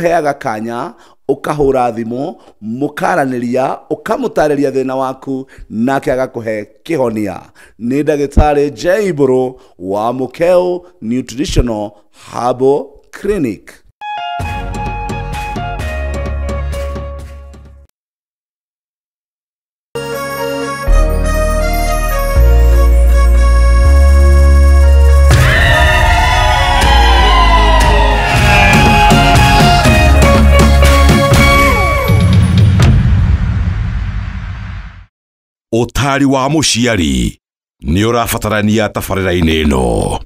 Heaga kanya ukahura thimu mukaraniria ukamutariria thina waku nake agakuhe kihonia. Ni ndagitari J Mburu wa Mukeu Nutritional Herbal Clinic. Ũtari wa mũciari nĩ ũrabatarania tabarĩra-inĩ ĩno.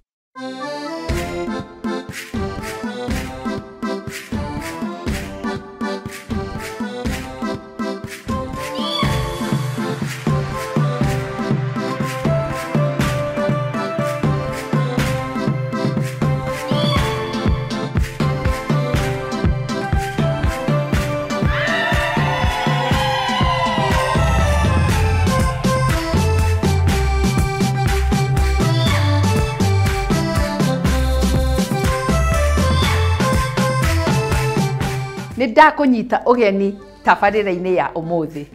Nĩ ndakũnyita ũgeni tabarĩra-inĩ ya ũmũthĩ.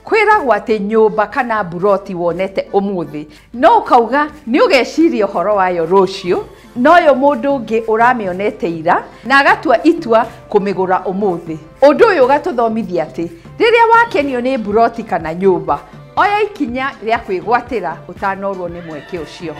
Kwĩragwo atĩ nyũmba kana mburoti wonete ũmũthĩ no ũkauga nĩ ũgeciria ũhoro wayo rũciũ, noyo mũndũ ũngĩ ũramĩonete ira na agatua itua kũmĩgũra ũmũthĩ. Ũndũ ũyũ ũgatũthomithia atĩ rĩrĩa wakenio nĩ mburoti kana nyũmba, oya ikinya rĩa kwĩgwatĩra ũtanorwo nĩ mweke ũcio.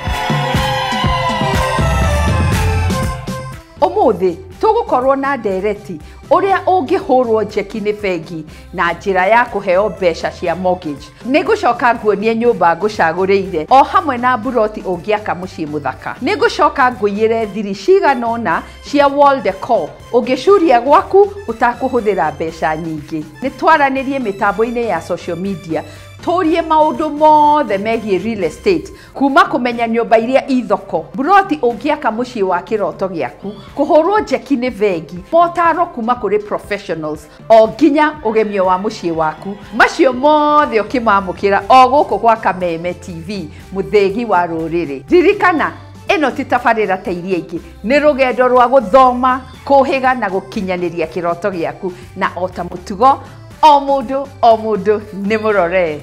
Ũmũthĩ tũgũkorwo na ndereti ũrĩa ũngĩhũrwo njeki nĩ bengi na njĩra ya kũheo mbeca cia mortgage. Nĩngũcoka nguonie nyũmba ngũcagũrĩire o hamwe na mburoti ũngĩaka mũciĩ mũthaka. Nĩngũcoka ngũiyĩre thiri cigana ũna cia wall decor ũngĩcuria gwaku ũtakũhũthĩra mbeca nyingĩ. Nĩtwaranĩrie mĩtambo-inĩ ya social media tũrie maũndũ mothe megiĩ real estate, kuma kũmenya nyũmba iria ithoko, mburoti ũngĩaka mũciĩ wa kĩroto gĩaku, kũhũrwo njeki nĩ bengi, motaro kuma kũrĩ professionals, o nginya ũgemio wa mũciĩ waku. Macio mothe ũkĩmamũkĩra o gũkũ gwa Kameme TV, mũthĩgi wa rũrĩrĩ. Ririkana, ĩno ti tabarĩra ta iria ingĩ, nĩ rũgendo rwa gũthoma, kũhĩga na gũkinyanĩria kĩroto gĩaku, na o ta mũtugo o mũndũ o mũndũ nĩ mũrore.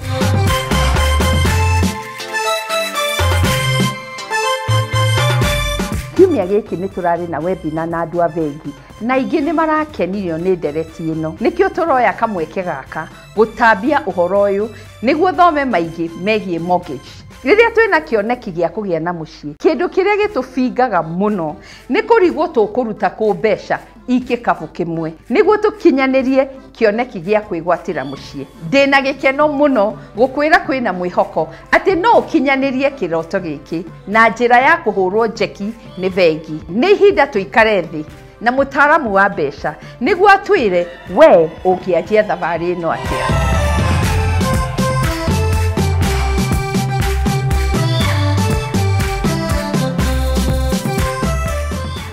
Kiumia gĩkĩ nĩ tũrarĩ na webinar na andũ a bengi na aingĩ nĩ marakenirio nĩ ndereti ĩno. Nĩkĩo tũroya kamweke gaka gũtambia ũhoro ũyũ nĩguo thome maingĩ megiĩ mortgage. Rĩrĩa twĩna kĩoneki gĩa kũgĩa na mũciĩ, kĩndũ kĩrĩa gĩtũbingaga mũno nĩ kũrigwo tũkũruta kũ mbeca ikĩkabu kĩmwe nĩguo tũkinyanĩrie kĩoneki gĩa kwĩgwatĩra mũciĩ. Ndĩna gĩkeno mũno gũkwĩra kwĩna mwĩhoko atĩ no ũkinyanĩrie kĩroto gĩkĩ na njĩra ya kũhũrwo njeki nĩ bengi. Nĩ ihinda tũikare thĩ na mũtaaramu wa mbeca nĩguo atwĩre we ũngĩanjia thabarĩ ĩno atĩa.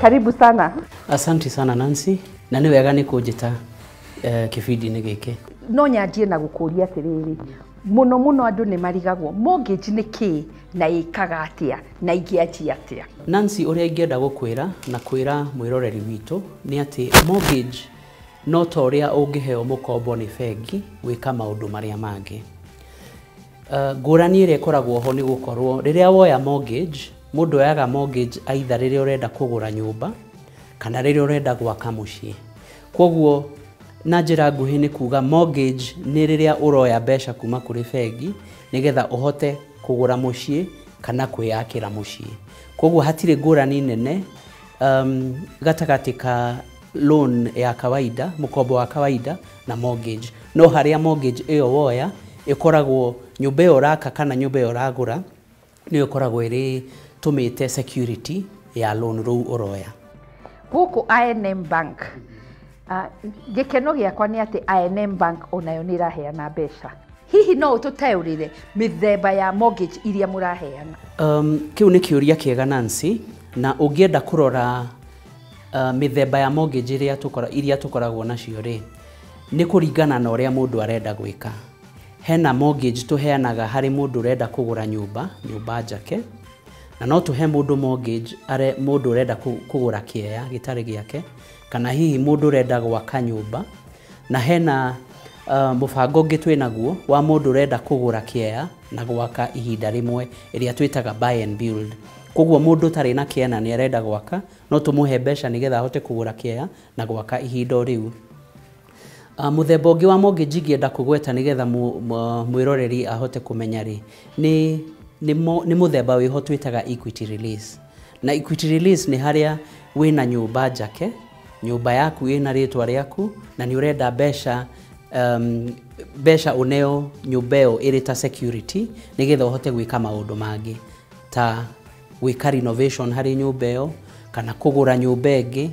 Karibu sana. Asante sana Nancy, na nĩ wega nĩ kũnjĩta kĩbindi-inĩ gĩkĩ. No nyanjie na gũkũria atĩrĩrĩ, mũno mũno andũ nĩ marigagwo mortgage nĩ kĩĩ na ĩkaga atĩa na ingĩanjia atĩa. Nancy, ũrĩa ingĩenda gũkwĩra na kwĩra mwĩroreri witũ nĩ atĩ mortgage no ta ũrĩa ũngĩheo mũkombo nĩ bengi gwĩka maũndũ marĩa mangĩ. Ngũrani ĩrĩa ĩkoragwo ho nĩ gũkorwo rĩrĩa woya mortgage, mũndũ oyaga mortgage either rĩrĩa ũrenda kũgũra nyũmba kana rĩrĩa ũrenda gwaka mũciĩ. Kwoguo na njĩra nguhĩ nĩ kuga mortgage nĩ rĩrĩa ũroya mbeca kuma kũrĩ bengi nĩgetha ũhote kũgũra mũciĩ kana kwĩyakĩra mũciĩ. Kwoguo hatirĩ ngũrani nene gatagatĩ ka loan ya kawaida, mũkombo wa kawaida na mortgage. No harĩa mortgage ĩyo woya ĩkoragwo nyũmba ĩyo ũraka kana nyũmba ĩyo ũragũra nĩyo ĩkoragwo ĩrĩ tũmĩte security ya loan rũu ũroya. Gũkũ I&M Bank, gĩkeno gĩakwa nĩ atĩ I&M Bank onayo nĩ ĩraheana mbeca. Hihi no ũtũtaũrĩre mĩthemba ya mortgage iria mũraheana? Kĩu nĩ kĩũria kĩega Nancy, na ũngĩenda kũrora mĩthemba ya mortgage iria tũkoragwo nacio rĩ, nĩ kũringana na ũrĩa mũndũ arenda gwĩka. Hena mortgage tũheanaga harĩ mũndũ ũrenda kũgũra nyũmba, nyũmba njake. Na no tũhe mũndũ mortgage are mũndũ ũrenda kũgũra kĩea gĩtarĩ gĩake, kana hihi mũndũ ũrenda gwaka nyũmba. Na hena mũbango ũngĩ twĩnaguo wa mũndũ ũrenda kũgũra kĩea na gwaka ihinda rĩmwe, ĩrĩa twĩtaga buy and build. Koguo mũndũ ũtarĩ na kĩea na nĩ arenda gwaka, no tũmũhe mbeca nĩgetha ahote kũgũra kĩea na gwaka ihinda o rĩu. Mũthemba ũngĩ wa mortgage ingĩenda kũgweta nĩgetha mwĩroreri ahote kũmenya rĩ, nĩ mũthemba wĩho twĩtaga equity release. Na equity release nĩ harĩa wĩna nyũmba njake, nyũmba yaku ĩna rĩtwa rĩaku, na nĩ ũrenda mbeca mbeca ũneo nyũmba ĩyo ĩrĩ ta security nĩgetha ũhote gwĩka maũndũ mangĩ ta gwĩka renovation harĩ nyũmba ĩyo, kana kũgũra nyũmba ĩngĩ,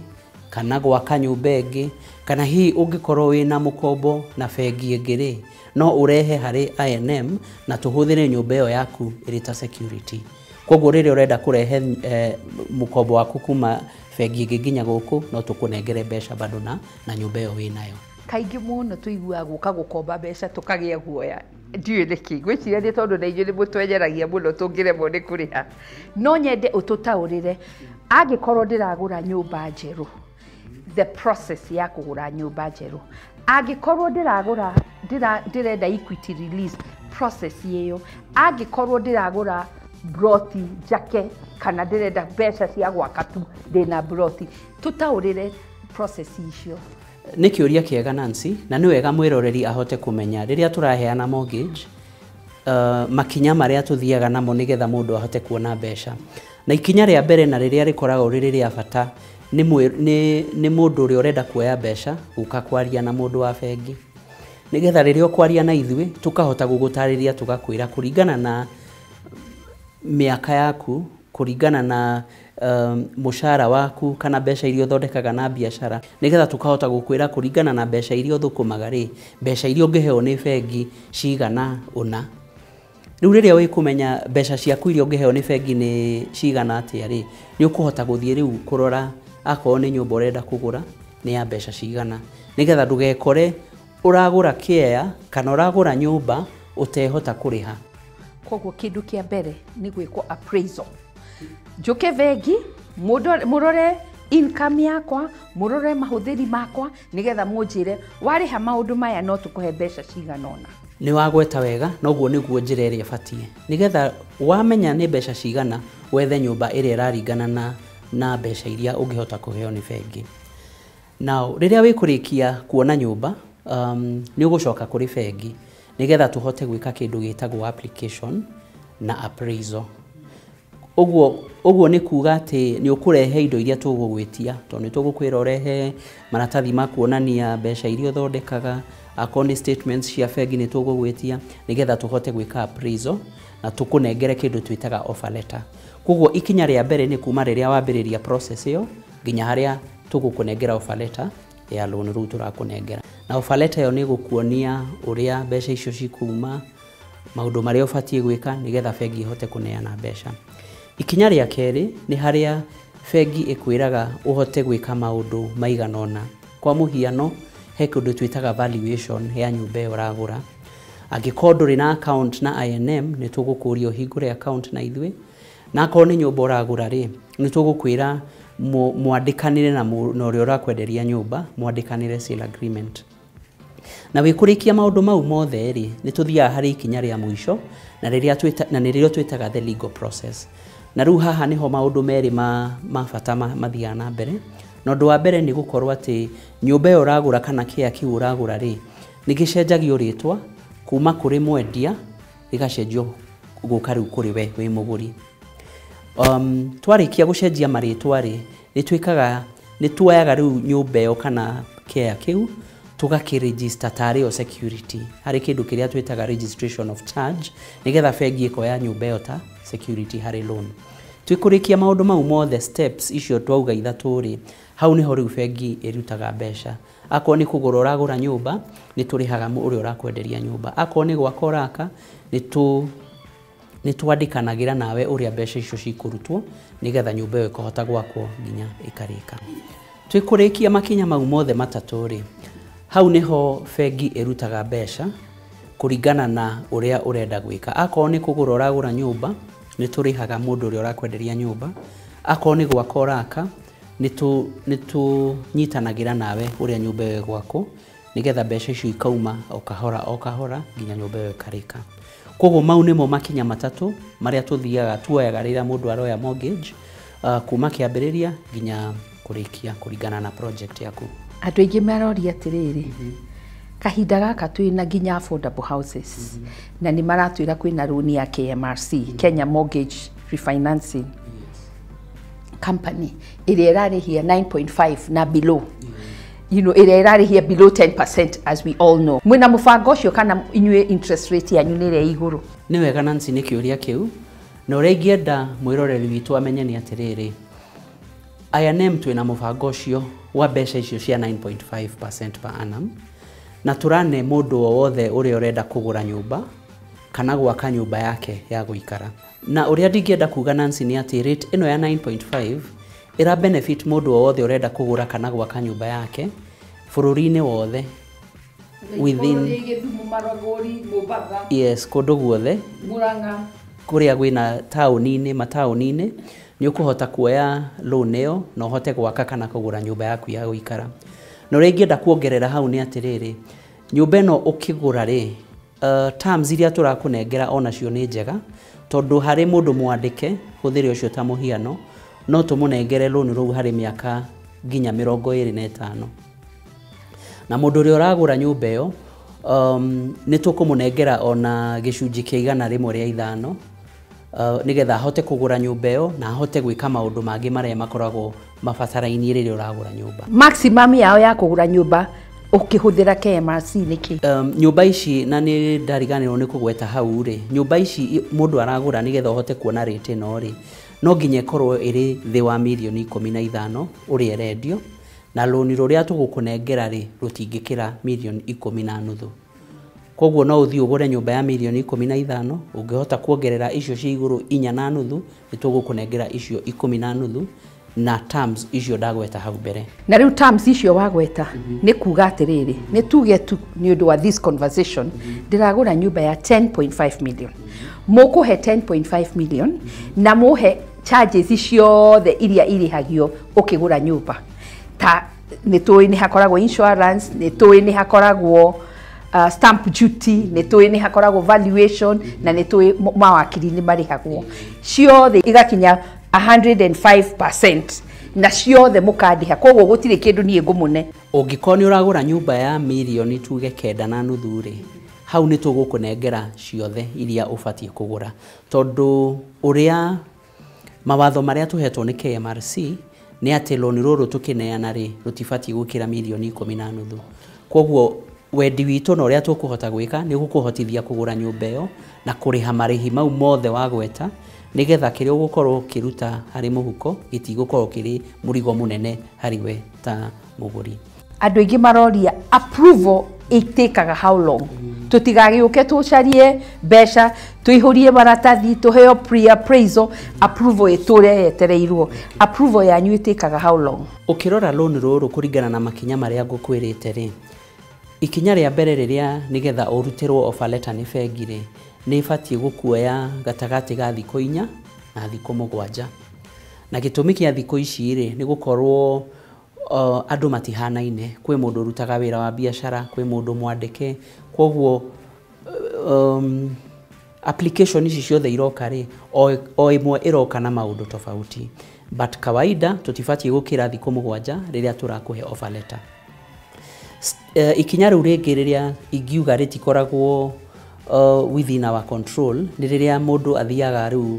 kana gwaka nyũmba ĩngĩ, kana hihi ũngĩkorwo wĩna mũkombo na bengi ĩngĩ rĩ, no ũrehe harĩ I&M na tũhũthĩre nyũmba ĩyo yaku ĩrĩ ta security. Koguo rĩrĩa ũrenda kũrehe mũkombo waku kuma bengi ĩngĩ nginya gũkũ, no tũkũnengere mbeca bado na nyũmba ĩyo wĩnayo. Kaingĩ mũno tũiguaga gũka gũkomba mbeca tũkagĩa guoya, ndiũĩ nĩkĩ, ngwĩciria nĩ tondũ na inyuĩ nĩ mũtwenyeragia mũno tũngĩremwo nĩ kũrĩha. No nyende ũtũtaũrĩre, angĩkorwo ndĩragũra nyũmba njerũ, the process ya kũgũra nyũmba njerũ, angĩkorwo ndĩragũra ndĩrenda equity release, process ĩyo, angĩkorwo ndĩragũra broti njake kana ndĩrenda mbeca cia gwaka tu ndĩna broti, tũtaũrĩre process icio. Nĩ kĩũria kĩega Nancy, na nĩ wega mwĩroreri ahote kũmenya rĩrĩa tũraheana mortgage, makinya marĩa tũthiaga namo nĩgetha mũndũ ahote kuona mbeca. Na ikinya rĩa mbere na rĩrĩa rĩkoragwo rĩrĩ rĩa bata nĩ mũndũ ũrĩa ũrenda kuoya mbeca gũka kwaria na mũndũ wa bengi, nĩgetha rĩrĩa ũkwaria na ithuĩ tũkahota gũgũtarĩria, tũgakwĩra kũringana na mĩaka yaku, kũringana na mũcara waku kana mbeca iria ũthondekaga na biacara, nĩgetha tũkahota gũkwĩra kũringana na mbeca iria ũthũkũmaga rĩ, mbeca iria ũngĩheo nĩ bengi cigana ũna. Rĩu rĩrĩa wĩkũmenya mbeca ciaku iria ũngĩheo nĩ bengi nĩ cigana atĩa rĩ, nĩ ũkũhota gũthiĩ rĩu kũrora akorwo nĩ nyũmba ũrenda kũgũra nĩ ya mbeca cigana, nĩgetha ndũgekore ũragũra kĩea kana ũragũra nyũmba ũtehota kũrĩha. Koguo kĩndũ kĩa mbere nĩ gwĩkwo appraisal. Njũke bengi, mũrore income yakwa, mũrore mahũthĩri makwa, nĩgetha mũnjĩre warĩha maũndũ maya no tũkũhe mbeca cigana ũna. Nĩ wagweta wega, noguo nĩguo njĩra ĩrĩa ĩbatiĩ, nĩgetha wamenya nĩ mbeca cigana wethe nyũmba ĩrĩa ĩraringana na mbeca iria ũngĩhota kũheo nĩ bengi. Now rĩrĩa wĩkũrĩkia kuona nyũmba, nĩ ũgũcoka kũrĩ bengi nĩgetha tũhote gwĩka kĩndũ gĩtagwo application na appraisal. Ũguo nĩ kuga atĩ nĩ ũkũrehe indo iria tũgũgwĩtia, tondũ nĩ tũgũkwĩra ũrehe maratathi ma kuonania mbeca iria ũthondekaga, akorwo nĩ statements cia bengi nĩ tũgũgwĩtia, nĩgetha tũhote gwĩka appraisal na tũkũnengere kĩndũ twĩtaga offer letter. Koguo ikinya rĩa mbere nĩ kuma rĩrĩa wambĩrĩria process ĩyo nginya harĩa tũgũkũnengera offer letter ya loan rĩu tũrakũnengera. Na offer letter ĩyo nĩ ĩgũkuonia ũrĩa mbeca icio cikuma, maũndũ marĩa ũbatiĩ gwĩka nĩgetha bengi ĩhote kũneana mbeca. Ikinya rĩa kerĩ nĩ harĩa bengi ĩkwĩraga ũhote gwĩka maũndũ maigana ũna. Kwa mũhiano, he kĩndũ twĩtaga valuation ya nyũmba ĩyo ũragũra. Angĩkorwo ndũrĩ na account na I&M, nĩ tũgũkũria ũhingũre account na ithuĩ. Na akorwo nĩ nyũmba ũragũra rĩ, nĩ tũgũkwĩra mwandĩkanĩre na ũrĩa ũrakwenderia nyũmba, mwandĩkanĩre sale agreement. Na wĩkũrĩkia maũndũ mau mothe rĩ, nĩ tũthiaga harĩ ikinya rĩa mũico, na nĩrĩo twĩtaga the legal process. Na rĩu haha nĩho maũndũ merĩ ma bata mathiaga na mbere. Na ũndũ wa mbere nĩ gũkorwo atĩ nyũmba ĩyo ũragũra kana kĩea kĩu ũragũra rĩ, nĩ gĩcenjagio rĩtwa kuma kũrĩ mwendia gĩgacenjio gũka rĩu kũrĩ we wĩ mũgũri. Twarĩkia gũcenjia marĩtwa rĩ, nĩ tuoyaga rĩu nyũmba ĩyo kana kĩea kĩu tũgakĩregister tarĩ yo security harĩ kĩndũ kĩrĩa twĩtaga registration of charge, nĩgetha bengi ĩkoya nyũmba ĩyo ta security harĩ loan. Twĩkũrĩkia maũndũ mau mothe steps icio twauga ithatũ rĩ, hau nĩho rĩu bengi ĩrutaga mbeca. Akorwo nĩ kũgũra ũragũra nyũmba, nĩ tũrĩhaga ũrĩa ũrakwenderia nyũmba. Akorwo nĩ gwaka ũraka, nĩ twandĩkanagĩra nawe ũrĩa mbeca icio cikũrutwo nĩgetha nyũmba ĩyo ĩkahota gwakwo nginya ĩkarĩka. Twĩkũrĩkia makinya mau mothe matatũ rĩ, hau nĩho bengi ĩrutaga mbeca kũringana na ũrĩa ũrenda gwĩka. Akorwo nĩ kũgũra ũragũra nyũmba, Nĩ tũrĩhaga mũndũ ũrĩa ũrakwenderia nyũmba. Akorwo nĩ gwaka ũraka, nĩ tũnyitanagĩra nawe ũrĩa nyũmba ĩyo ĩgwakwo, nĩgetha mbeca icio ikauma o kahora o kahora nginya nyũmba ĩyo ĩkarĩka. Koguo mau nĩmo makinya matatũ marĩa tũthiaga tuoyaga rĩrĩa mũndũ aroya mortgage, kuma kĩambĩrĩria nginya kũrĩkia kũringana na project yaku. Andũ aingĩ maroria atĩrĩrĩ, kahinda gaka twĩna nginya affordable houses, na nĩ maratwĩra kwĩna rũni ya KMRC, Kenya Mortgage Refinancing Company, ĩrĩa ĩrarĩhia 9.5 na below, ĩrĩa ĩrarĩhia below 10% as we all know. Mwĩna mũbango ũcio kana inyuĩ interest rate yanyu nĩ ĩrĩa igũrũ? Nĩ wega Nancy nĩ kĩũria kĩu, na ũrĩa ingĩenda mwĩroreri witũ amenye nĩ atĩrĩrĩ, I&M twĩna mũbango ũcio wa mbeca icio cia 9.5% per annum, na tũrane mũndũ o wothe ũrĩa ũrenda kũgũra nyũmba kana gwaka nyũmba yake ya gũikara. Na ũrĩa ndingĩenda kuga Nancy nĩ atĩ rate ĩno ya 9.5 ĩra benefit mũndũ o wothe ũrenda kũgũra kana gwaka nyũmba yake bũrũri-inĩ wothe, within yes, kũndũ guothe, kũrĩa gwĩna taũni-inĩ, mataũni-inĩ, nĩ ũkũhota kuoya loan ĩyo na ũhote gwaka kana kũgũra nyũmba yaku ya gũikara. Na ũrĩa ingĩenda kuongerera hau nĩ atĩrĩrĩ, nyũmba ĩno ũkĩgũra rĩ, terms iria tũrakũnengera onacio nĩ njega, tondũ harĩ mũndũ mwandĩke, hũthĩre ũcio ta mũhiano, no tũmũnengere loan rũu harĩ mĩaka nginya 25. Na mũndũ ũrĩa ũragũra nyũmba ĩyo, nĩ tũkũmũnengera ona gĩcunjĩ kĩa 105, nĩgetha ahote kũgũra nyũmba ĩyo na ahote gwĩka maũndũ mangĩ marĩa makoragwo mabatarainie rĩrĩa ũragũra nyũmba. Maximum yao ya kũgũra nyũmba ũkĩhũthĩra KMRC nĩ kĩ? Nyũmba ici, na nĩ ndariganĩrwo nĩ kũgweta hau rĩ, nyũmba ici mũndũ aragũra nĩgetha ũhote kuona rate ĩno rĩ, no nginya ĩkorwo ĩrĩ thĩ wa mirioni 15 ũrĩa ĩrendio, na loan rũrĩa tũgũkũnengera rĩ rũtingĩkĩra mirioni 10.5. Koguo no ũthiĩ ũgũre nyũmba ya mirioni 15, ũngĩhota kuongerera icio cia igũrũ 4.5, nĩ tũgũkũnengera icio 10.5 na terms icio ndagweta hau mbere. Na rĩu terms icio wagweta nĩ kuga atĩrĩrĩ, nĩ tuge tu nĩ ũndũ wa this conversation, ndĩragũra nyũmba ya 10.5 million. Mũkũhe 10.5 million na mũhe charges ciothe iria irĩhagio ũkĩgũra nyũmba. Ta nĩ tũĩ nĩ hakoragwo insurance, nĩ tũĩ nĩ hakoragwo stamp duty, nĩ tũĩ nĩ hakoragwo valuation, na nĩ tũĩ mawakiri nĩ marĩhagwo. Ciothe igakinya 105% na ciothe mũkandĩha, koguo gũtirĩ kĩndũ niĩ ngũmũne. Ũngĩkorwo nĩ ũragũra nyũmba ya mirioni tuge 9.5 rĩ, hau nĩ tũgũkũnengera ciothe iria ũbatiĩ kũgũra, tondũ ũrĩa mawatho marĩa tũhetwo nĩ KMRC nĩ atĩ loan rũrũ tũkĩneana rĩ rũtibatiĩ gũkĩra mirioni 10.5. Koguo wendi witũ na ũrĩa tũkũhota gwĩka nĩ gũkũhotithia kũgũra nyũmba ĩyo na kũrĩha marĩhi mau mothe wagweta, nĩgetha kĩrĩa ũgũkorwo ũkĩruta harĩ mũhuko gĩtigũkorwo kĩrĩ mũrigo mũnene harĩ we ta mũgũri. Andũ aingĩ maroria approval ĩtĩkaga how long? Tũtigagĩũke tũcarie mbeca, tũihũrie maratathi, tũheo pre-appraisal, approval ĩtũre yetereirwo. Approval yanyu ĩtĩkaga how long? Ũkĩrora loan rũrũ kũringana na makinya marĩa ngũkwĩrĩte rĩ, ikinya rĩa mbere rĩrĩa nĩgetha ũrutĩrwo offer letter nĩ bengi rĩ, nĩ ĩbatiĩ gũkuoya gatagatĩ ga thikũ 4 na thikũ 7. Na gĩtũmi kĩa thikũ ici rĩ, nĩ gũkorwo andũ matihanaine. Kwĩ mũndũ ũrutaga wĩra wa biacara, kwĩ mũndũ mwandĩke, koguo application ici ciothe iroka rĩ, o ĩmwe ĩroka na maũndũ tofauti, but kawaida tũtibatiĩ gũkĩra thikũ 7 rĩrĩa tũrakũhe offer letter. Ikinya rĩu rĩngĩ rĩrĩa ingiuga rĩtikoragwo within our control nĩ rĩrĩa mũndũ athiaga rĩu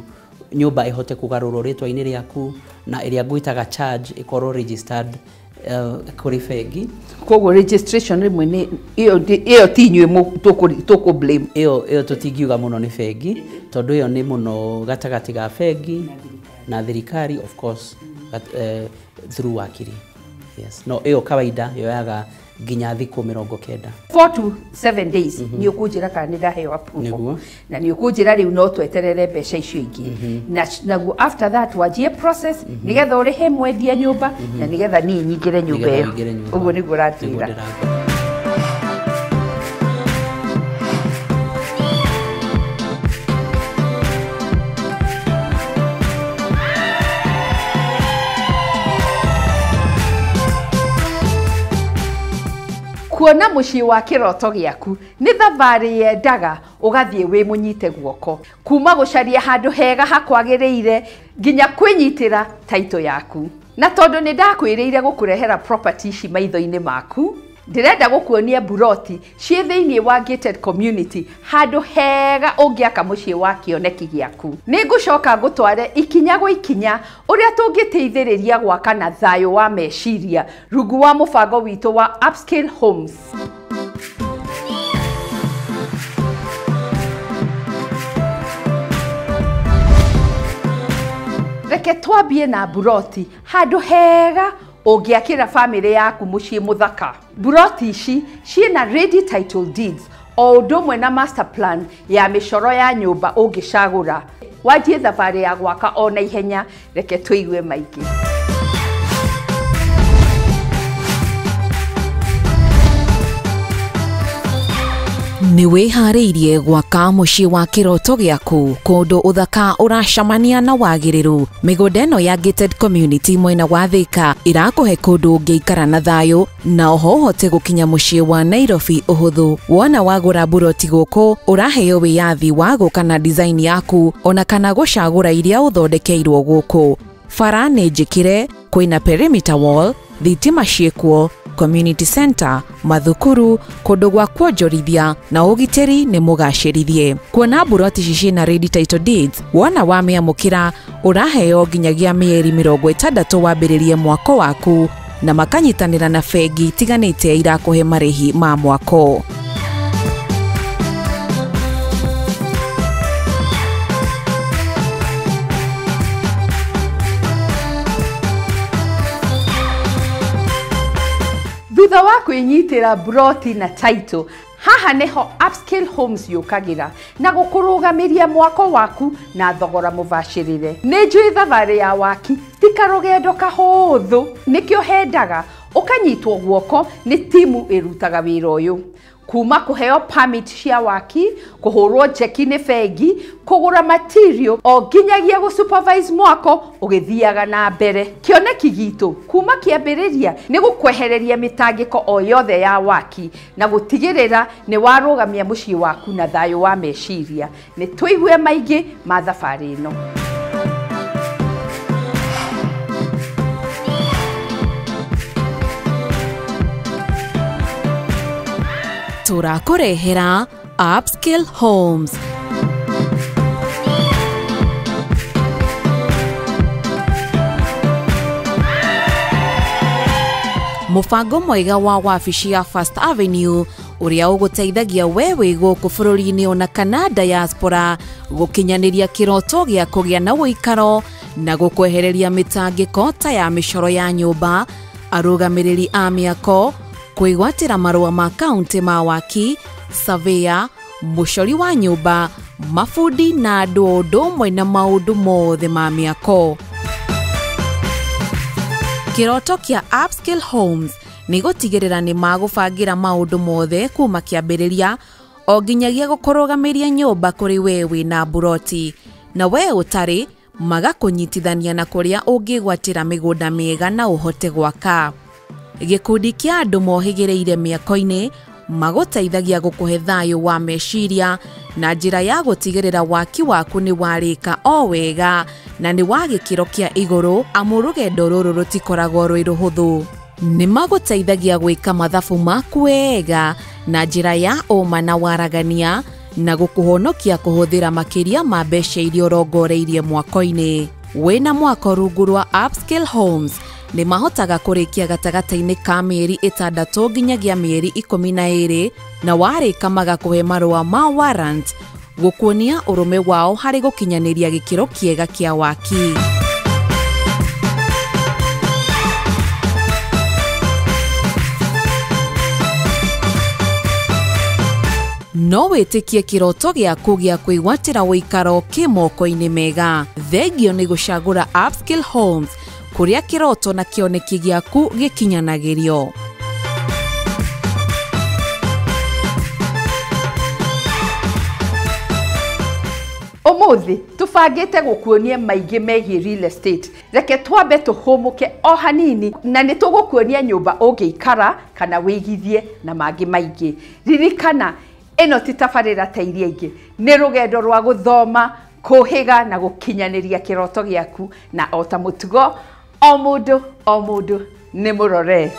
nyũmba ĩhote kũgarũrwo rĩtwa-inĩ rĩaku, na ĩrĩa ngwĩtaga charge ĩkorwo registered kũrĩ bengi. Koguo registration rĩmwe nĩ ĩyo ti inyuĩ tũkũ blame. Ĩyo tũtingiuga mũno nĩ bengi, tondũ ĩyo nĩ mũno gatagatĩ ga bengi na thirikari, of course, through wakiri. Yes. No ĩyo kawaida yoyaga nginya thikũ 90. 4 to 7 days nĩ ũkũnjĩra kana nĩ ndaheo approval, na nĩ ũkũnjĩra rĩu no tweterere mbeca icio ingĩ, na naguo after that wanjie process nĩgetha ũrĩhe mwendia nyũmba na nĩgetha niĩ nyingĩre nyũmba ĩyo. Ũguo nĩguo ũratwĩra. Kuona mũciĩ wa kĩroto gĩaku nĩ thabarĩ yendaga ũgathiĩ wĩ mũnyite guoko, kuma gũcaria handũ hega hakwagĩrĩire nginya kwĩnyitĩra title yaku. Na tondũ nĩ ndakwĩrĩire gũkũrehera property ici maitho-inĩ maku, ndĩrenda gũkuonia buroti ciĩ thĩinĩ wa gated community, handũ hega ũngĩaka mũciĩ wa kĩoneki gĩaku. Nĩ ngũcoka ngũtware ikinya gwa ikinya ũrĩa tũngĩteithĩrĩria gwaka na thayũ wa meciria rungu wa mũbango witũ wa Upscale Homes. Reke twambie na buroti, handũ hega ũngĩakĩra bamĩrĩ yaku mũciĩ mũthaka. Buroti ici ciĩna ready title deeds o ũndũ ũmwe na master plan ya mĩcoro ya nyũmba ũngĩcagũra. Wanjie thabarĩ ya gwaka o na ihenya, reke tũigue maingĩ. Nĩ wĩharĩirie gwaka mũciĩ wa kĩroto gĩaku, kũndũ ũthaka ũracemania na wagĩrĩru. Mĩgũnda ĩno ya gated community mwena wa Thika ĩrakũhe kũndũ ũngĩikara na thayũ na oho ũhote gũkinya mũciĩ wa Nairobi ũhũthũ. Wona wagũra buroti gũkũ, ũraheo wĩyathi wa gũka na design yaku ona kana gũcagũra iria ũthondekeirwo gũkũ. Bara nĩ njĩkĩre, kwĩna perimeter wall, thitima ciĩkuo, community center, mathukuru, kũndũ gwa kuonjorithia na ũgitĩri nĩ mũgacĩrithie. Kuona buroti ici ciĩna ready title deeds, wona wamĩamũkĩra ũraheo nginyagia mĩeri 60 wambĩrĩrie mwako waku, na makanyitanĩra na bengi itiganĩte irakũhe marĩhi ma mwako. Thutha wa kwĩnyitĩra buroti na title, haha nĩho Upscale Homes yũkagĩra na gũkũrũgamĩria mwako waku na thogora mũbacĩrĩre. Nĩ njũĩ thabarĩ ya waki ti karũgendo kahũthũ, nĩkĩo hendaga ũkanyitwo guoko nĩ timu ĩrutaga wĩra ũyũ. Kuma kũheo permit cia waki, kũhũrwo njeki nĩ bengi, kũgũra material o nginyagia gũ supervise mwako ũgĩthiaga na mbere. Kĩoneki gitũ kuma kĩambĩrĩria nĩ gũkwehereria mĩtangĩko o yothe ya waki na gũtigĩrĩra nĩ warũgamia mũciĩ waku na thayũ wa meciria. Nĩ tũigue maingĩ ma thabarĩ ĩno. Tũrakũrehera Upscale Homes. Mũbango mwega wa wabici ya First Avenue ũrĩa ũgũteithagia we wĩ gũkũ bũrũri-inĩ ona kana diaspora gũkinyanĩria kĩroto gĩa kũgĩa na ũikaro na gũkwehereria mĩtangĩko ta ya mĩcoro ya nyũmba, arũgamĩrĩri a mĩako, kwĩgwatĩra marũa ma kaunti ma waki, surveyor, mũcori wa nyũmba, mabundi na andũ ũndũ ũmwe na maũndũ mothe ma mĩako. Kĩroto kĩa Upscale Homes nĩ gũtigĩrĩra nĩ magũbangĩra maũndũ mothe kuma kĩambĩrĩria o nginyagia gũkũrũgamĩria nyũmba kũrĩ we wĩna buroti, na we ũtarĩ magakũnyitithania na kũrĩa ũngĩgwatĩra mĩgũnda mĩega na ũhote gwaka. Gĩkundi kĩa andũ mohĩgĩrĩire mĩako-inĩ magũteithagia gũkũhe thayũ wa meciria na njĩra ya gũtigĩrĩra waki waku nĩ warĩka o wega na nĩ wa gĩkĩro kĩa igũrũ, amu rũgendo rũrũ rũtikoragwo rwĩ rũhũthũ. Nĩ magũteithagia gwĩka mathabu maku wega na njĩra ya ũma na waragania na gũkũhonokia kũhũthĩra makĩria ma mbeca iria ũrongoreirie mwako-inĩ. Wĩna mwako rungu rwa Upscale Homes nĩ mahotaga kũrĩkia gatagatĩ-inĩ ka mĩeri 6 nginyagia mĩeri 12 na warĩka magakũhe marũa ma warrant gũkuonia ũrũme wao harĩ gũkinyanĩria gĩkĩro kĩega kĩa waki. No wĩtĩkie kĩroto gĩaku gĩa kwĩgwatĩra ũikaro kĩ moko-inĩ mega. Thengio nĩ gũcagũra Upscale Homes kũrĩa kĩroto na kĩoneki gĩaku gĩkinyanagĩrio. Ũmũthĩ tũbangĩte gũkuonia maingĩ megiĩ real estate. Reke twambe tũhũmũke o hanini na nĩ tũgũkuonia nyũmba ũngĩikara kana wĩigithie na mangĩ maingĩ. Ririkana ĩno ti tabarĩra ta iria ingĩ, nĩ rũgendo rwa gũthoma, kũhĩga na gũkinyanĩria kĩroto gĩaku, na o ta mũtugo o mũndũ nĩ mũrore.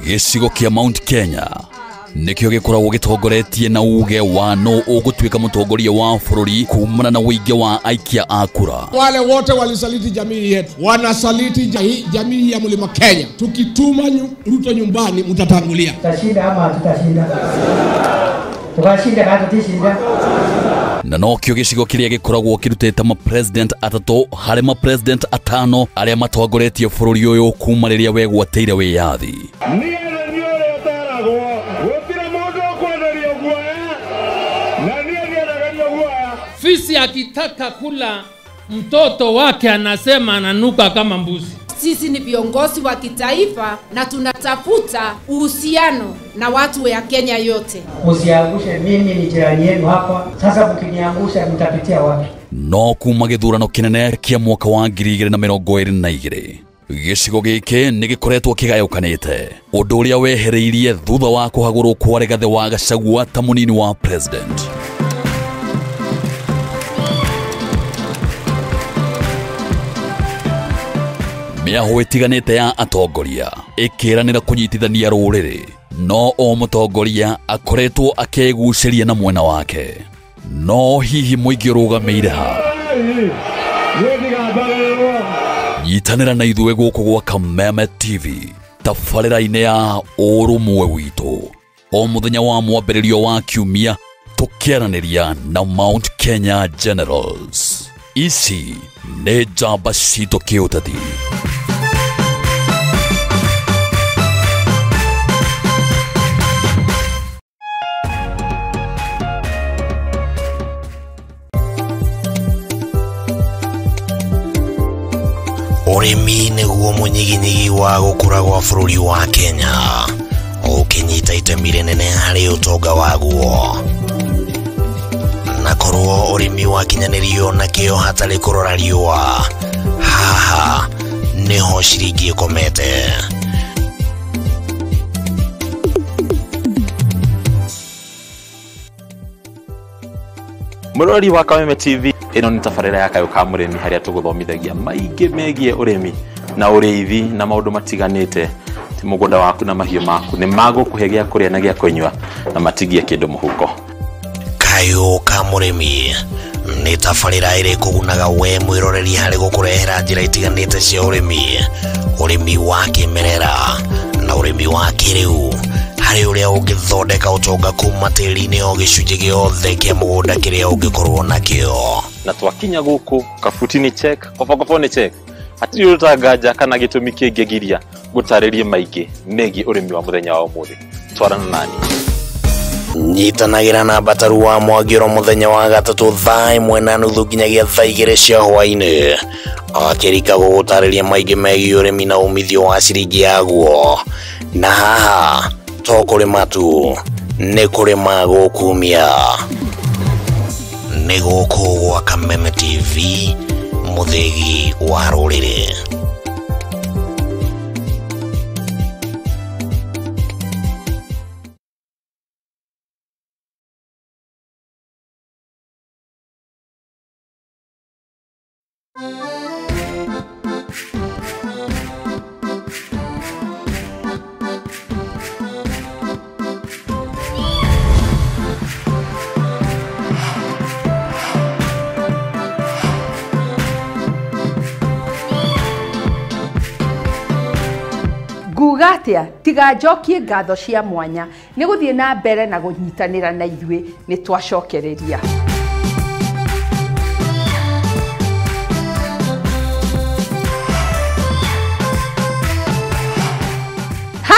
Gĩcigo kĩa Mount Kenya nĩkĩo gĩkoragwo gĩtongoretie na uge wa no ũgũtuĩka mũtongoria wa bũrũri kumana na ũingĩ wa aikia a kura. Wale wote walisaliti jamii yetu, wanasaliti jamii ya Mlima Kenya. Tukituma Ruto nyumbani, mtatangulia. Tutashinda ama tutashinda? Tukashinda kana tutishinda? Na nokĩo gĩcigo kĩrĩa gĩkoragwo kĩrutĩte ma president atatũ harĩ ma president atano arĩa matongoretie bũrũri ũyũ kuma rĩrĩa wegwatĩire wĩyathi. Fisi akitaka kula mtoto wake anasema ananuka kama mbuzi. Sisi ni viongozi wa kitaifa na tunatafuta uhusiano na watu ya Kenya yote. Usiangushe, mimi ni jirani yenu hapa. Sasa mkiniangusha mtapitia wapi? No kuma gĩthurano kĩnene kĩa mwaka wa 2022 gĩcigo gĩkĩ nĩ gĩkoretwo kĩgayũkanĩte, ũndũ ũrĩa wehereirie thutha wa kũhagũrwo kwa Rigathĩ wa Gachagua ta mũnini wa president. Mĩahũ ĩtiganĩte ya atongoria ĩkĩranĩra kũnyitithania rũrĩrĩ, no o mũtongoria akoretwo akĩgucĩria na mwena wake. No hihi mũingĩ ũrũgamĩire ha? Nyitanĩra na ithuĩ gũkũ gwa Kameme TV tabarĩra-inĩ ya ũrũmwe witũ o mũthenya wa mwambĩrĩrio wa kiumia, tũkĩaranĩria na Mount Kenya Generals. Ici nĩ njamba citũ kĩũteti. Ũrĩmi nĩguo mũnyiginyigi wa gũkũra gwa bũrũri wa Kenya, ũkĩnyita itemi rĩnene harĩ ũtonga waguo. Na korwo ũrĩmi wakinyanĩrio na kĩo hatarĩ kũrora riũa, haha nĩho ciringi ĩkomete. Mũrori wa Kameme TV, ĩno nĩ tabarĩra ya Kayũ ka Mũrĩmi harĩa tũgũthomithagia maingĩ megiĩ ũrĩmi na ũrĩithi na maũndũ matiganĩte. Ti mũgũnda waku na mahiũ maku nĩ magũkũhe gĩa kũrĩa na gĩa kũnyua na matigie kĩndũ mũhuko. Kayũ ka Mũrĩmi nĩ tabarĩra ĩrĩ kũgunaga we mwĩroreri harĩ gũkũrehera njĩra itiganĩte cia ũrĩmi, ũrĩmi wa kĩmerera na ũrĩmi wa kĩrĩu, harĩ ũrĩa ũngĩthondeka ũtonga kuma tĩri-inĩ o gĩcunjĩ gĩothe kĩa mũgũnda kĩrĩa ũngĩkorwo nakĩo. Na twakinya gũkũ kabuti nĩ check, kobokobo nĩ check, hatirĩ ũtanganja kana gĩtũmi kĩngĩgiria gũtarĩrie maingĩ megiĩ ũrĩmi wa mũthenya wa ũmũthĩ. Twarana nani. Nyitanagĩra na Mbataru wa Mwangĩro mũthenya wa gatatũ thaa 1:30 nginyagia thaa 2 cia hwaĩ-inĩ, akĩrika gũgũtarĩria maingĩ megiĩ ũrĩmi na umithio wa ciringi yaguo. Na haha to kũrĩma tu, nĩ kũrĩma gũkumia. Nĩ gũkũ gwa Kameme TV, mũthĩgi wa rũrĩrĩ. Nguga atia tiga njokie ngatho cia mwanya nĩ gũthiĩ na mbere na kũnyitanĩra na ithuĩ nĩ twacokereria.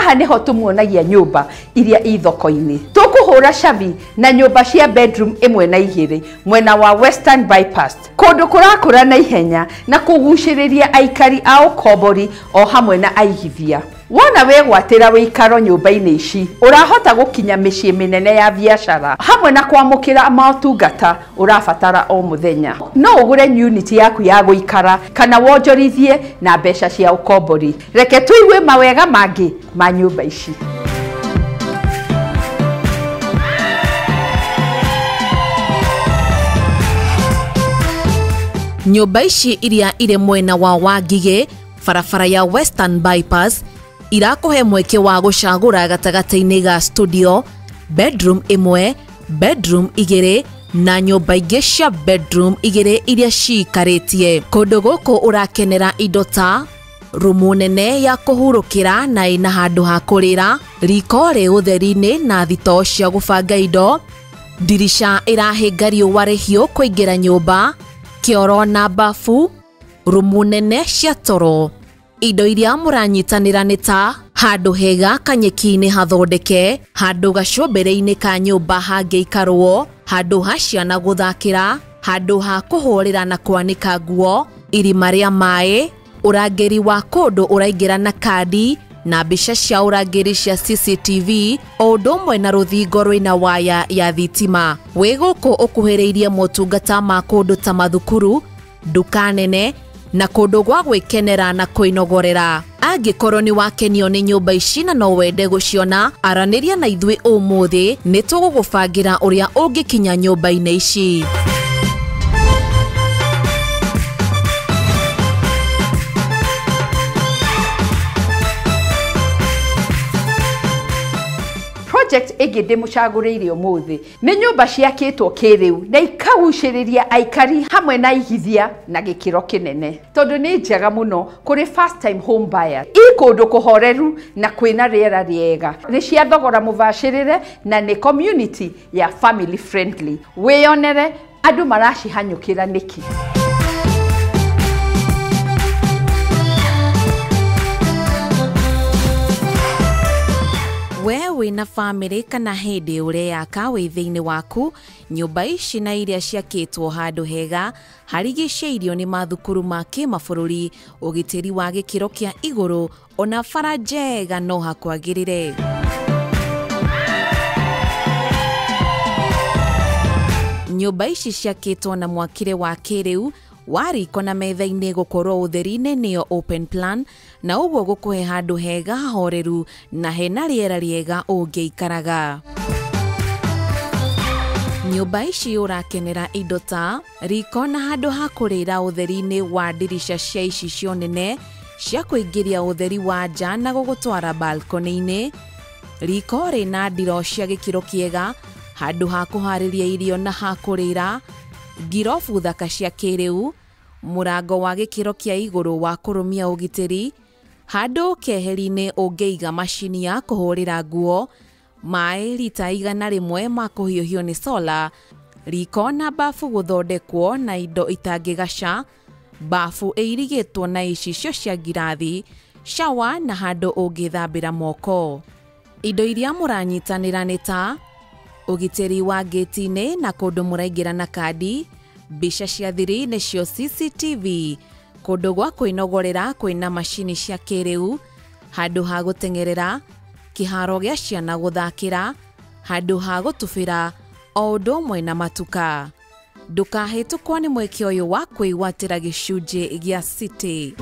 Haha nĩho tũmuonagia nyũmba iria i thoko-inĩ. Tũkũhũra cabi na nyũmba cia bedroom 1 na 2 mwena wa Western Bypass, kũndũ kũrakũra na ihenya na kũgucĩrĩria aikari a ũkombori o hamwe na aigithia. Wona wĩgwatĩra wĩikaro nyũmba-inĩ ici, ũrahota gũkinya mĩciĩ mĩnene ya biacara hamwe na kwamũkĩra motungata ũrabatara o mũthenya. No ũgũre unit yaku ya gũikara kana wonjorithie na mbeca cia ũkombori. Reke tũigue mawega mangĩ ma nyũmba ici. Nyũmba ici iria irĩ mwena wa Wangigĩ, barabara ya Western Bypass, irakũhe mweke wa gũcagũra gatagatĩ-inĩ ga studio, bedroom 1, bedroom 2 na nyũmba ingĩ cia bedroom 2 iria ciikarĩtie. Kũndũ gũkũ ũrakenera indo ta rumu nene ya kũhurũkĩra na ĩna handũ ha kũrĩra, riko rĩ ũtheri-inĩ na thitoo cia gũbanga indo, ndirica ĩrahinga riũa rĩhiũ kũingĩra nyũmba, kĩoro na bafu, rumu nene cia toro. Indo iria mũranyitanĩra nĩ ta handũ hega kanyeki-inĩ hathondeke, handũ gacũmbĩrĩ-inĩ ka nyũmba hangĩikarwo, handũ ha ciana gũthakĩra, handũ ha kũhũrĩra na kwanĩka nguo, irima rĩa maĩ, ũrangĩri wa kũndũ ũraingĩra na kandi na mbica cia ũrangĩri cia CCTV, o ũndũ ũmwe na rũthingo rwĩna waya ya thitima. Wĩ gũkũ ũkuhĩrĩirie motungata ma kũndũ ta mathukuru, nduka nene na kũndũ gwa gwĩkenera na kwĩnogorera. Angĩkorwo nĩ wakenio nĩ nyũmba ici na no wende gũciona, aranĩria na ithuĩ ũmũthĩ, nĩ tũgũgũbangĩra ũrĩa ũngĩkinya nyũmba-inĩ ici. Project ĩngĩ ndĩmũcagũrĩire ũmũthĩ nĩ nyũmba ciakĩtwo kĩrĩu na ikagucĩrĩria aikari hamwe na aigithia na gĩkĩro kĩnene, tondũ nĩ njega mũno kũrĩ first time home buyer. I kũndũ kũhoreru na kwĩna rĩera rĩega, nĩ cia thogora mũbacĩrĩre na nĩ community ya family friendly. Wĩyonere andũ maracihanyũkĩra nĩkĩ. We wĩna famĩlĩ kana hĩndĩ ũreyaka wĩ thĩinĩ waku, nyũmba ici na iria ciakĩtwo handũ hega harigicĩirio nĩ mathukuru ma kĩmabũrũri, ũgitĩri wa gĩkĩro kĩa igũrũ, ona bara njega no hakwagĩrĩre. Nyũmba ici ciakĩtwo na mwakĩre wa kĩrĩu wa riko na metha-inĩ gũkorwo ũtheri-inĩ nĩyo open plan, na ũguo gũkũhe handũ hega hahoreru na hena rĩera rĩega ũngĩikaraga. Nyũmba ici ũrakenera indo ta riko na handũ ha kũrĩra ũtheri-inĩ wa ndirica cia icicio nene cia kũingĩria ũtheri wa nja na gũgũtwara balcony-inĩ, riko rĩna ndiro cia gĩkĩro kĩega, handũ ha kũharĩria irio na ha kũrĩra, ngirobu thaka cia kĩrĩu, mũrango wa gĩkĩro kĩa igũrũ wa kũrũmia ũgitĩri, handũ keheri-inĩ ũngĩiga macini ya kũhũrĩra nguo, maĩ rita 100 ma kũhiũhio nĩ sola, riko na bafu gũthondekwo na indo itangĩgaca, bafu ĩirigĩtwo na icicio cia ngirathi, shawa na handũ ũngĩthambĩra moko. Indo iria mũranyitanĩra nĩ ta ũgitĩri wa ngĩti-inĩ na kũndũ mũraingĩra na kandi, mbica cia thiri nĩcio CCTV, kũndũ gwa kwĩnogorera kwĩna macini cia kĩrĩu, handũ ha gũteng'erera, kĩharo gĩa ciana gũthakĩra, handũ ha gũtubĩra, o ũndũ ũmwe na matuka. Ndũkahĩtũkwo nĩ mweke ũyũ wa kwĩgwatĩra gĩcunjĩ gĩa city.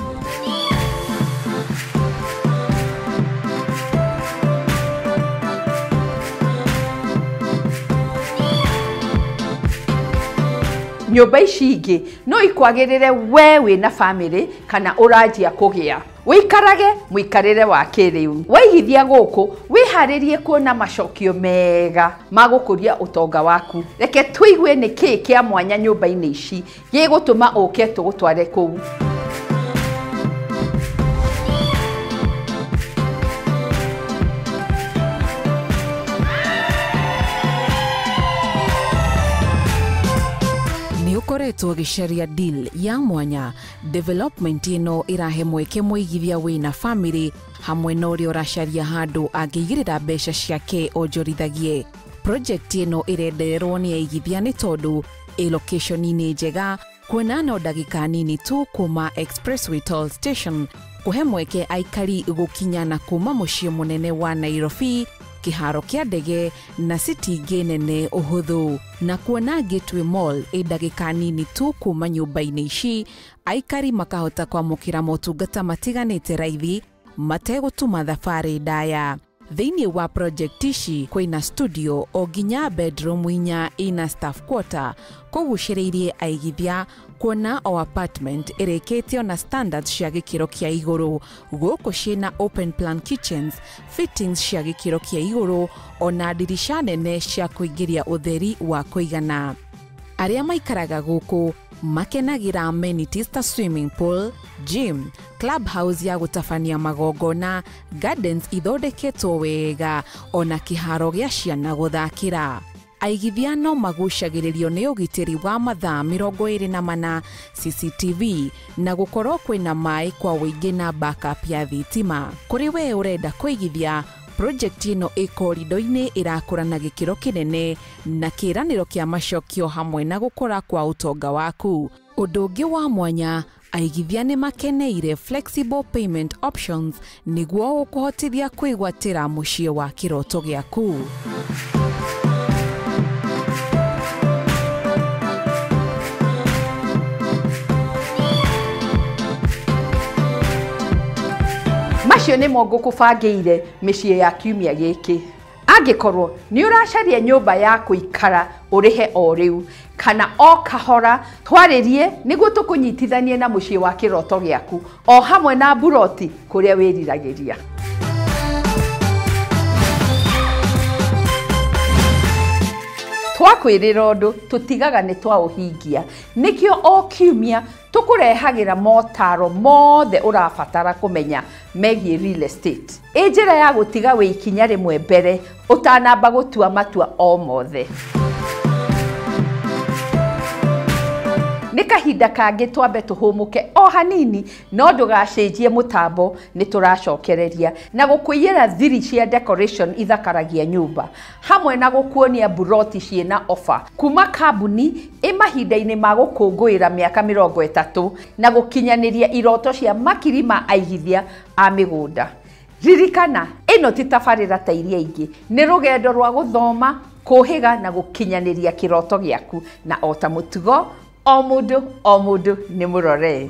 Nyũmba ici ingĩ no ikwagĩrĩre we wĩna famĩlĩ kana ũranjia kũgĩa. Wĩikarage mũikarĩre wa kĩrĩu. Waigithia gũkũ wĩharĩrie kuona macokio mega ma gũkũria ũtonga waku. Reke tũigue nĩ kĩĩ kĩa mwanya nyũmba-inĩ ici gĩgũtũma ũke tũgũtware kũu. Nĩ Ũkoretwo ũgĩcaria deal ya mwanya. Development ĩno ĩrahe mweke mũigithia wĩna family hamwe na ũrĩa ũracaria handũ angĩigĩrĩra mbeca ciake onjorithagie. Project ĩno ĩrendererwo nĩ aigithia nĩ tondũ ĩ location-inĩ njega, kuona no ndagĩka nini tu kuma Expressway Toll Station, kũhe mweke aikari gũkinya na kuma mũciĩ mũnene wa Nairobi, kĩharo kĩa ndege na city ingĩ nene ũhũthũ. Na kuona Gateway Mall ĩ ndagĩka nini tu kuma nyũmba-inĩ ici, aikari makahota kwamũkĩra motungata matiganĩte raithi mategũtuma thabarĩ ndaya. Thĩinĩ wa project ici kwĩna studio o nginya bedroom inya ina staff quarter, kũgucĩrĩirie aigithia kuona o apartment ĩrĩkĩtio na standards cia gĩkĩro kĩa igũrũ. Gũkũ ciĩna open plan kitchens, fittings cia gĩkĩro kĩa igũrũ ona ndirica nene cia kũingĩria ũtheri wa kũigana. Arĩa maikaraga gũkũ makenagĩra amenities ta swimming pool, gym, clubhouse ya gũtabania magongona, gardens ithondeketwo wega ona kĩharo gĩa ciana gũthakĩra. Aigithia no magucagĩrĩrio nĩ ũgitĩri wa mathaa 24 CCTV na gũkorwo kwĩna maĩ kwa ũingĩ na backup ya thitima. Kũrĩ we ũrenda kũigithia, project ĩno ĩ korido-inĩ ĩrakũra na gĩkĩro kĩnene na kĩĩranĩro kĩa macokio hamwe na gũkũra kwa ũtonga waku. Ũndũ ũngĩ wa mwanya, aigithia nĩ makeneire flexible payment options nĩguo gũkũhotithia kwĩgwatĩra mũciĩ wa kĩroto gĩaku. Macio nĩmo ngũkũbangĩire mĩciĩ ya kiumia gĩkĩ. Angĩkorwo nĩ ũracaria nyũmba ya kũikara ũrĩhe o rĩu kana o kahora, twarĩrie nĩguo tũkũnyitithanie na mũciĩ wa kĩroto gĩaku o hamwe na mburoti kũrĩa wĩriragĩria. Twakwĩrĩra ũndũ tũtigaga nĩ twaũhingia, nĩkĩo o kiumia tũkũrehagĩra motaro mothe ũrabatara kũmenya megiĩ real estate. Ĩ njĩra ya gũtiga wĩ ikinya rĩmwe mbere ũtanamba gũtua matua o mothe. Nĩ kahinda kangĩ twambe tũhũmũke o hanini, no ndũgacenjie mũtambo, nĩ tũracokereria na gũkũiyĩra thiri cia decoration ithakaragia nyũmba hamwe na gũkuonia buroti ciĩna offer kuma kambuni ĩ mahinda-inĩ ma gũkũngũĩra mĩaka 30 na gũkinyanĩria iroto cia makiri ma aigithia a mĩgũnda. Ririkana, ĩno ti tabarĩra ta iria ingĩ, nĩ rũgendo rwa gũthoma, kũhĩga na gũkinyanĩria kĩroto gĩaku, na o ta mũtugo o mũndũ nĩ mũrore.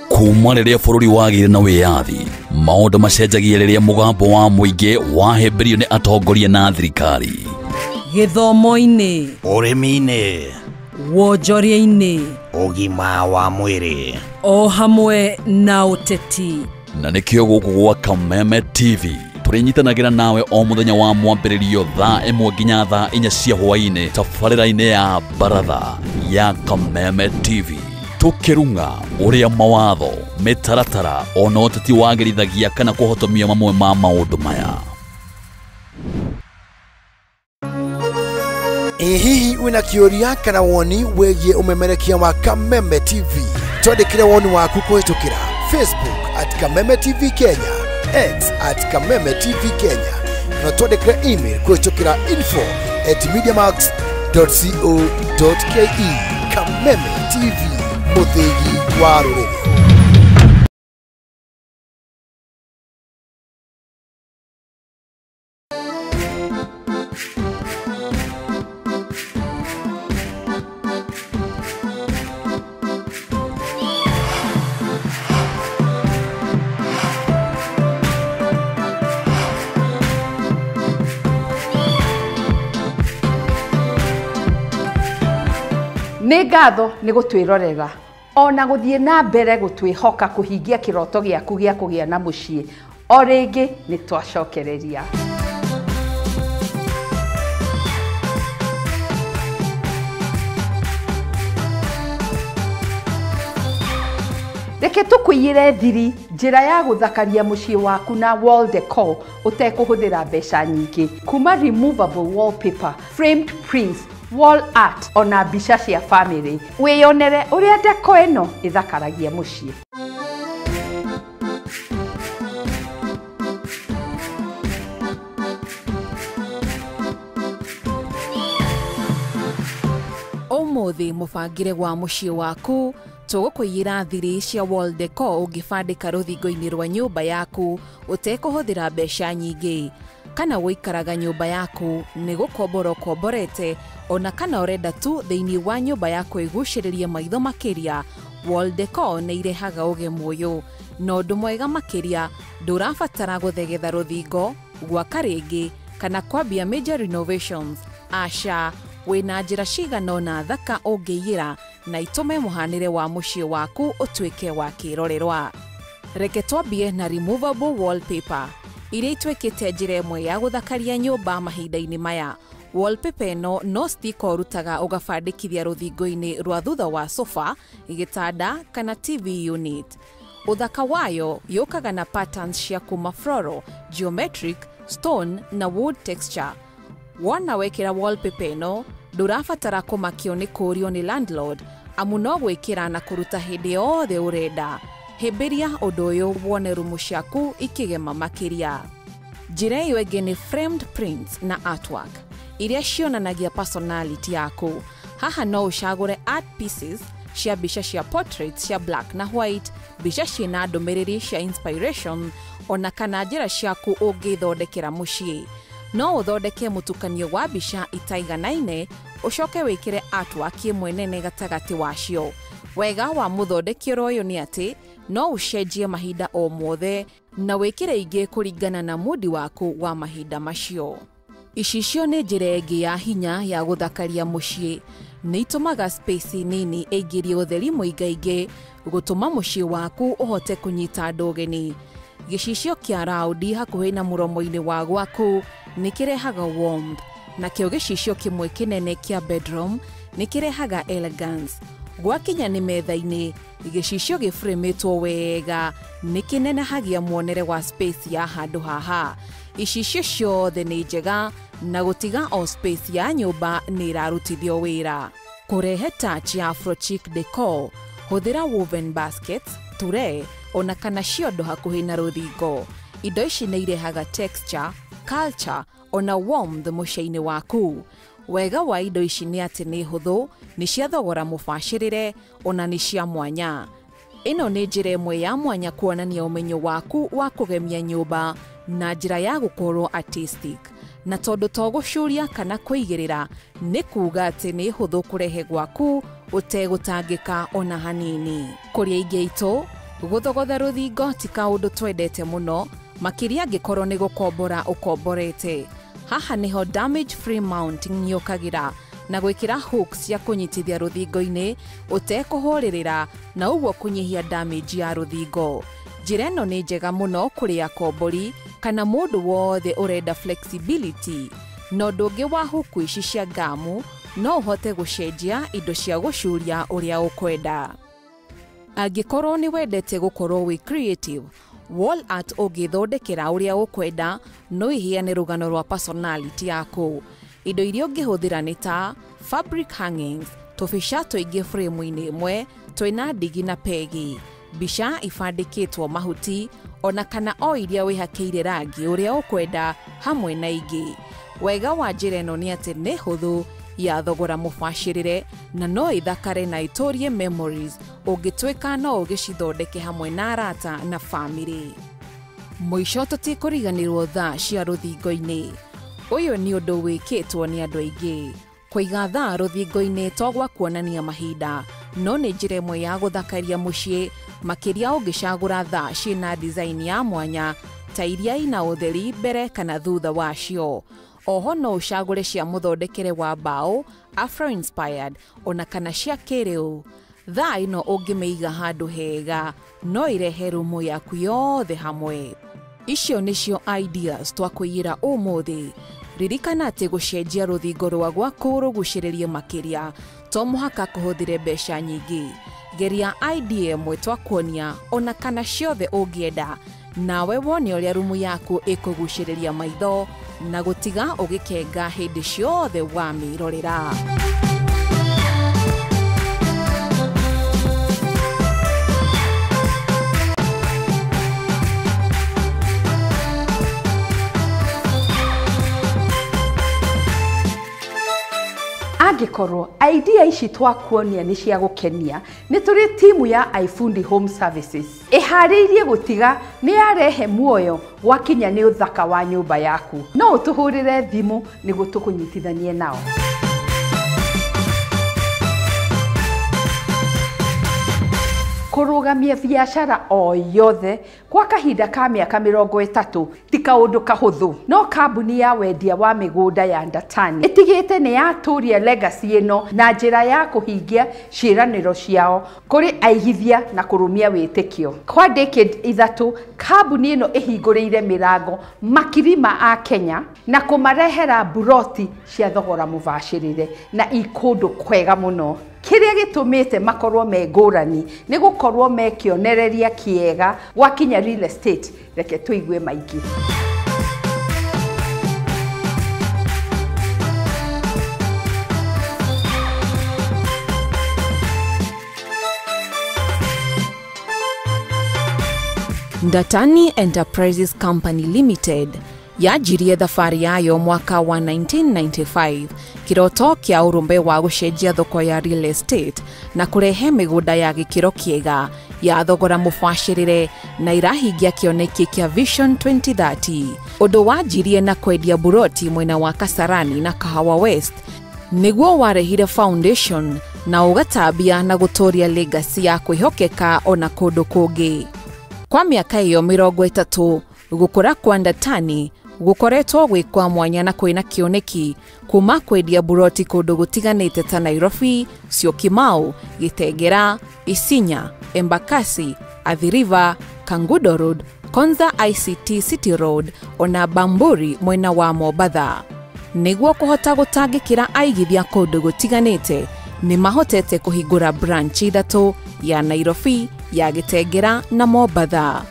Kuma rĩrĩa bũrũri wagĩire na wĩyathi, maũndũ macenjagia rĩrĩa mũgambo wa mũingĩ wahĩmbĩrio nĩ atongoria na thirikari. Gĩthomo-inĩ, ũrĩmi-inĩ, wonjoria-inĩ, ũgima wa mwĩrĩ, o hamwe na ũteti. Na nĩkĩo gũkũ gwa Kameme TV tũrĩnyitanagĩra nawe o mũthenya wa mwambĩrĩrio thaa 1 nginya thaa 4 cia hwaĩ-inĩ tabarĩra-inĩ ya Baratha ya Kameme TV. Tukirunga ũrĩa mawatho, mĩtaratara ona ũteti wagĩrithagia kana kũhotomia mamwe ma maũndũ maya. Ĩ hihi wĩna kĩũria kana woni wĩgiĩ ũmemerekia wa Kameme TV? Twandĩkĩre woni waku kũhĩtũkĩra Facebook at Kameme TV Kenya, X at Kameme TV Kenya, na twandĩkĩre email kũhĩtũkĩra info@mediamax.co.ke. Kameme TV, mũthĩgi wa rũrĩrĩ. Nĩ ngatho nĩ gũtwĩrorera ona gũthiĩ na mbere gũtwĩhoka kũhingia kĩroto gĩaku gĩa kũgĩa na mũciĩ. O rĩngĩ nĩ twacokereria. Reke tũkũiyĩre thiri njĩra ya gũthakaria mũciĩ waku na wall decor ũtekũhũthĩra mbeca nyingĩ, kuma removable wallpaper, framed prints, wall art ona mbica cia family. Wĩyonere ũrĩa decor ĩno ĩthakaragia mũciĩ. Ũmũthĩ mũbangĩre wa mũciĩ waku tũgũkũiyĩra thiri cia wall decor ũngĩbandĩka rũthingo-inĩ rwa nyũmba yaku ũtekũhũthĩra mbeca nyingĩ. Kana ũikaraga nyũmba yaku nĩ gũkombora ũkomborete, ona kana ũrenda tu thĩinĩ wa nyũmba yaku ĩgucĩrĩrie maitho makĩria, wall decor nĩ irehaga ũgemu ũyũ. Na ũndũ mwega makĩria, ndũrabatara gũthegetha rũthingo, gwaka rĩngĩ kana kwambia major renovations. Aca, wĩna njĩra cigana ũna thaka ũngĩiyĩra na itũme mũhanĩre wa mũciĩ waku ũtuĩke wa kĩrorerwa. Reke twambie na removable wallpaper iria ituĩkĩte njĩra ĩmwe ya gũthakaria nyũmba mahinda-inĩ maya. Wallpaper ĩno no stika ũrutaga ũgabandĩkithia rũthingo-inĩ rwa thutha wa sofa, gĩtanda kana TV unit. Ũthaka wayo yũkaga na patterns cia kuma floral, geometric, stone na wood texture. Wona wekĩra wallpaper ĩno ndũrabatara kũmakio nĩ kũũrio nĩ landlord, amu no gwĩkĩra na kũruta hĩndĩ yothe ũrenda. Hĩmbĩria ũndũ ũyũ wone rumu ciaku ikĩgema makĩria. Njĩra ĩyo ĩngĩ nĩ framed prints na artwork iria cionanagia personality yaku. Haha no ũcagũre art pieces cia mbica cia portraits cia black na white, mbica ciĩna ndũmĩrĩri cia inspiration, ona kana njĩra ciaku ũngĩthondekera mũciĩ. No ũthondeke mũtukanio wa mbica itaiganaine ũcoke wĩkĩre artwork ĩmwe nene gatagatĩ wacio. Wega wa mũthondekero ũyũ nĩ atĩ no ũcenjie mahinda o mothe na wĩkĩre ingĩ kũringana na mudi waku wa mahinda macio. Icicio nĩ njĩra ĩngĩ ya hinya ya gũthakaria mũciĩ. Nĩ itũmaga space nini ĩingĩrie ũtheri mũingaingĩ, gũtũma mũciĩ waku ũhote kũnyita andũ ũgeni. Gĩcicio kĩa raũndi hakuhĩ na mũromo-inĩ wa gwaku nĩ kĩrehaga warmth, nakĩo gĩcicio kĩmwe kĩnene kĩa bedroom nĩ kĩrehaga elegance. Gwakinya nĩ metha-inĩ, gĩcicio gĩbũrĩmĩtwo wega nĩ kĩnenehagia muonere wa space ya handũ haha. Icicio ciothe nĩ njega na gũtiga o space ya nyũmba nĩ ĩrarutithio wĩra. Kũrehe touch ya Afrochic decor, hũthĩra woven baskets, ture ona kana ciondo hakuhĩ na rũthingo. Indo ici nĩ irehaga texture, culture ona warmth mũciĩ-inĩ waku. Wega wa indo ici nĩ atĩ nĩ hũthũ, nĩ cia thogora mũbacĩrĩre ona nĩ cia mwanya. Ĩno nĩ njĩra ĩmwe ya mwanya kuonania ũmenyo waku wa kũgemia nyũmba na njĩra ya gũkorwo artistic. Na tondũ to gũcuria kana kũigĩrĩra, nĩ kuuga atĩ nĩ hũthũ kũrehe gwaku ũtegũtangĩka ona hanini. Kũrĩ aingĩ aitũ, gũthogotha rũthingo ti kaũndũ twendete mũno, makĩria angĩkorwo nĩ gũkombora ũkomborete. Haha nĩho damage free mounting yũkagĩra na gwĩkĩra hooks cia kũnyitithia rũthingo-inĩ ũtekũhũrĩrĩra na ũguo kũnyihia damage ya rũthingo. Njĩra ĩno nĩ njega mũno kũrĩ akombori kana mũndũ wothe ũrenda flexibility. Na ũndũ ũngĩ wa huku ici cia ngamu, no ũhote gũcenjia indo cia gũcuria ũrĩa ũkwenda. Angĩkorwo nĩ wendete gũkorwo wĩ creative, wall art ũngĩthondekera ũrĩa ũkwenda no iheane rũgano rwa personality yaku. Indo iria ũngĩhũthĩra nĩ ta fabric hangings, tũbica tũingĩ frame-inĩ ĩmwe twĩna ndigi na pegi, mbica ibandĩkĩtwo mahuti ona kana o iria wĩhakĩire rangi ũrĩa ũkwenda hamwe na ingĩ. Wega wa njĩra ĩno nĩ atĩ nĩ hũthũ, ya thogora mũbacĩrĩre na no ĩthakare na ĩtũrie memories ũngĩtuĩka no ũgĩcithondeke hamwe na arata na family. Mũico tũtikũriganĩrwo thaa cia rũthingo-inĩ. Ũyũ nĩ ũndũ wĩkĩtwo nĩ andũ aingĩ. Kũiga thaa rũthingo-inĩ to gwa kuonania mahinda, no nĩ njĩra ĩmwe ya gũthakaria mũciĩ, makĩria ũngĩcagũra thaa ciĩna design ya mwanya ta iria ina ũtheri mbere kana thutha wacio. Oho no ũcagũre cia mũthondekere wa mbaũ, afro inspired ona kana cia kĩrĩu. Thaa ĩno ũngĩmĩiga handũ hega no ĩrehe rumu yaku yothe hamwe. Icio nĩcio ideas twakwĩyĩra ũmũthĩ. Ririkana atĩ gũcenjia rũthingo rwa gwaku rũgucĩrĩrie makĩria to mũhaka kũhũthĩre mbeca nyingĩ. Geria idea ĩmwe twakuonia ona kana ciothe ũngĩenda, nawe wone ũrĩa rumu yaku ĩkũgucĩrĩria maitho na gũtiga ũgĩkenga hĩndĩ ciothe wamĩrorera. Angĩkorwo idea ici twakuonia nĩ cia gũkenia, nĩ tũrĩ timu ya iFundi Home Services ĩharĩirie gũtiga nĩ yarehe muoyo gwakinya nĩ ũthaka wa nyũmba yaku. No ũtũhũrĩre thimũ nĩguo tũkũnyitithanie nao. Kũrũgamia biacara o yothe kwa kahinda ka mĩaka 30 ti kaũndũ kahũthũ, no kambuni ya wendia wa mĩgũnda ya Ndatani ĩtigĩte nĩ yatũria legacy ĩno na njĩra ya kũhingia ciĩranĩro ciao kũrĩ aigithia na kũrũmia wĩtĩkio. Kwa decade 3 kambuni ĩno ĩhingũrĩire mĩrango makiri ma a Kenya na kũmarehera buroti cia thogora mũbacĩrĩre na ikũndũ kwega mũno. Kĩrĩa gĩtũmĩte makorwo me ngũrani nĩ gũkorwo me kĩonereria kĩega gwakinya real estate. Reke tũigue maingĩ. Ndatani Enterprises Company Limited yanjirie thabarĩ yayo mwaka wa 1995 kĩroto kĩa ũrũmbe wa gũcenjia thoko ya real estate na kũrehe mĩgũnda ya gĩkĩro kĩega ya thogora mũbacĩrĩre na irahingia kĩoneki kĩa Vision 2030. Ũndũ wanjirie na kwendia buroti mwena wa Kasarani na Kahawa West nĩguo warehire foundation na ũgatambia na gũtũria legacy ya kwĩhokeka ona kũndũ kũngĩ. Kwa mĩaka ĩyo 30 gũkũra kwa Ndatani gũkoretwo gwĩ kwa mwanya na kwĩna kĩoneki kuma kwendia buroti kũndũ gũtiganĩte ta Nairobi, Syokimau, Gĩtengera, Isinya, Embakasi, Athi River, Kangudo Road, Konza ICT City Road ona Bamburi mwena wa Mombatha. Nĩguo kũhota gũtangĩkĩra aigithia kũndũ gũtiganĩte, nĩ mahotete kũhingũra branch 3 ya Nairobi, ya Gĩtengera na Mombatha.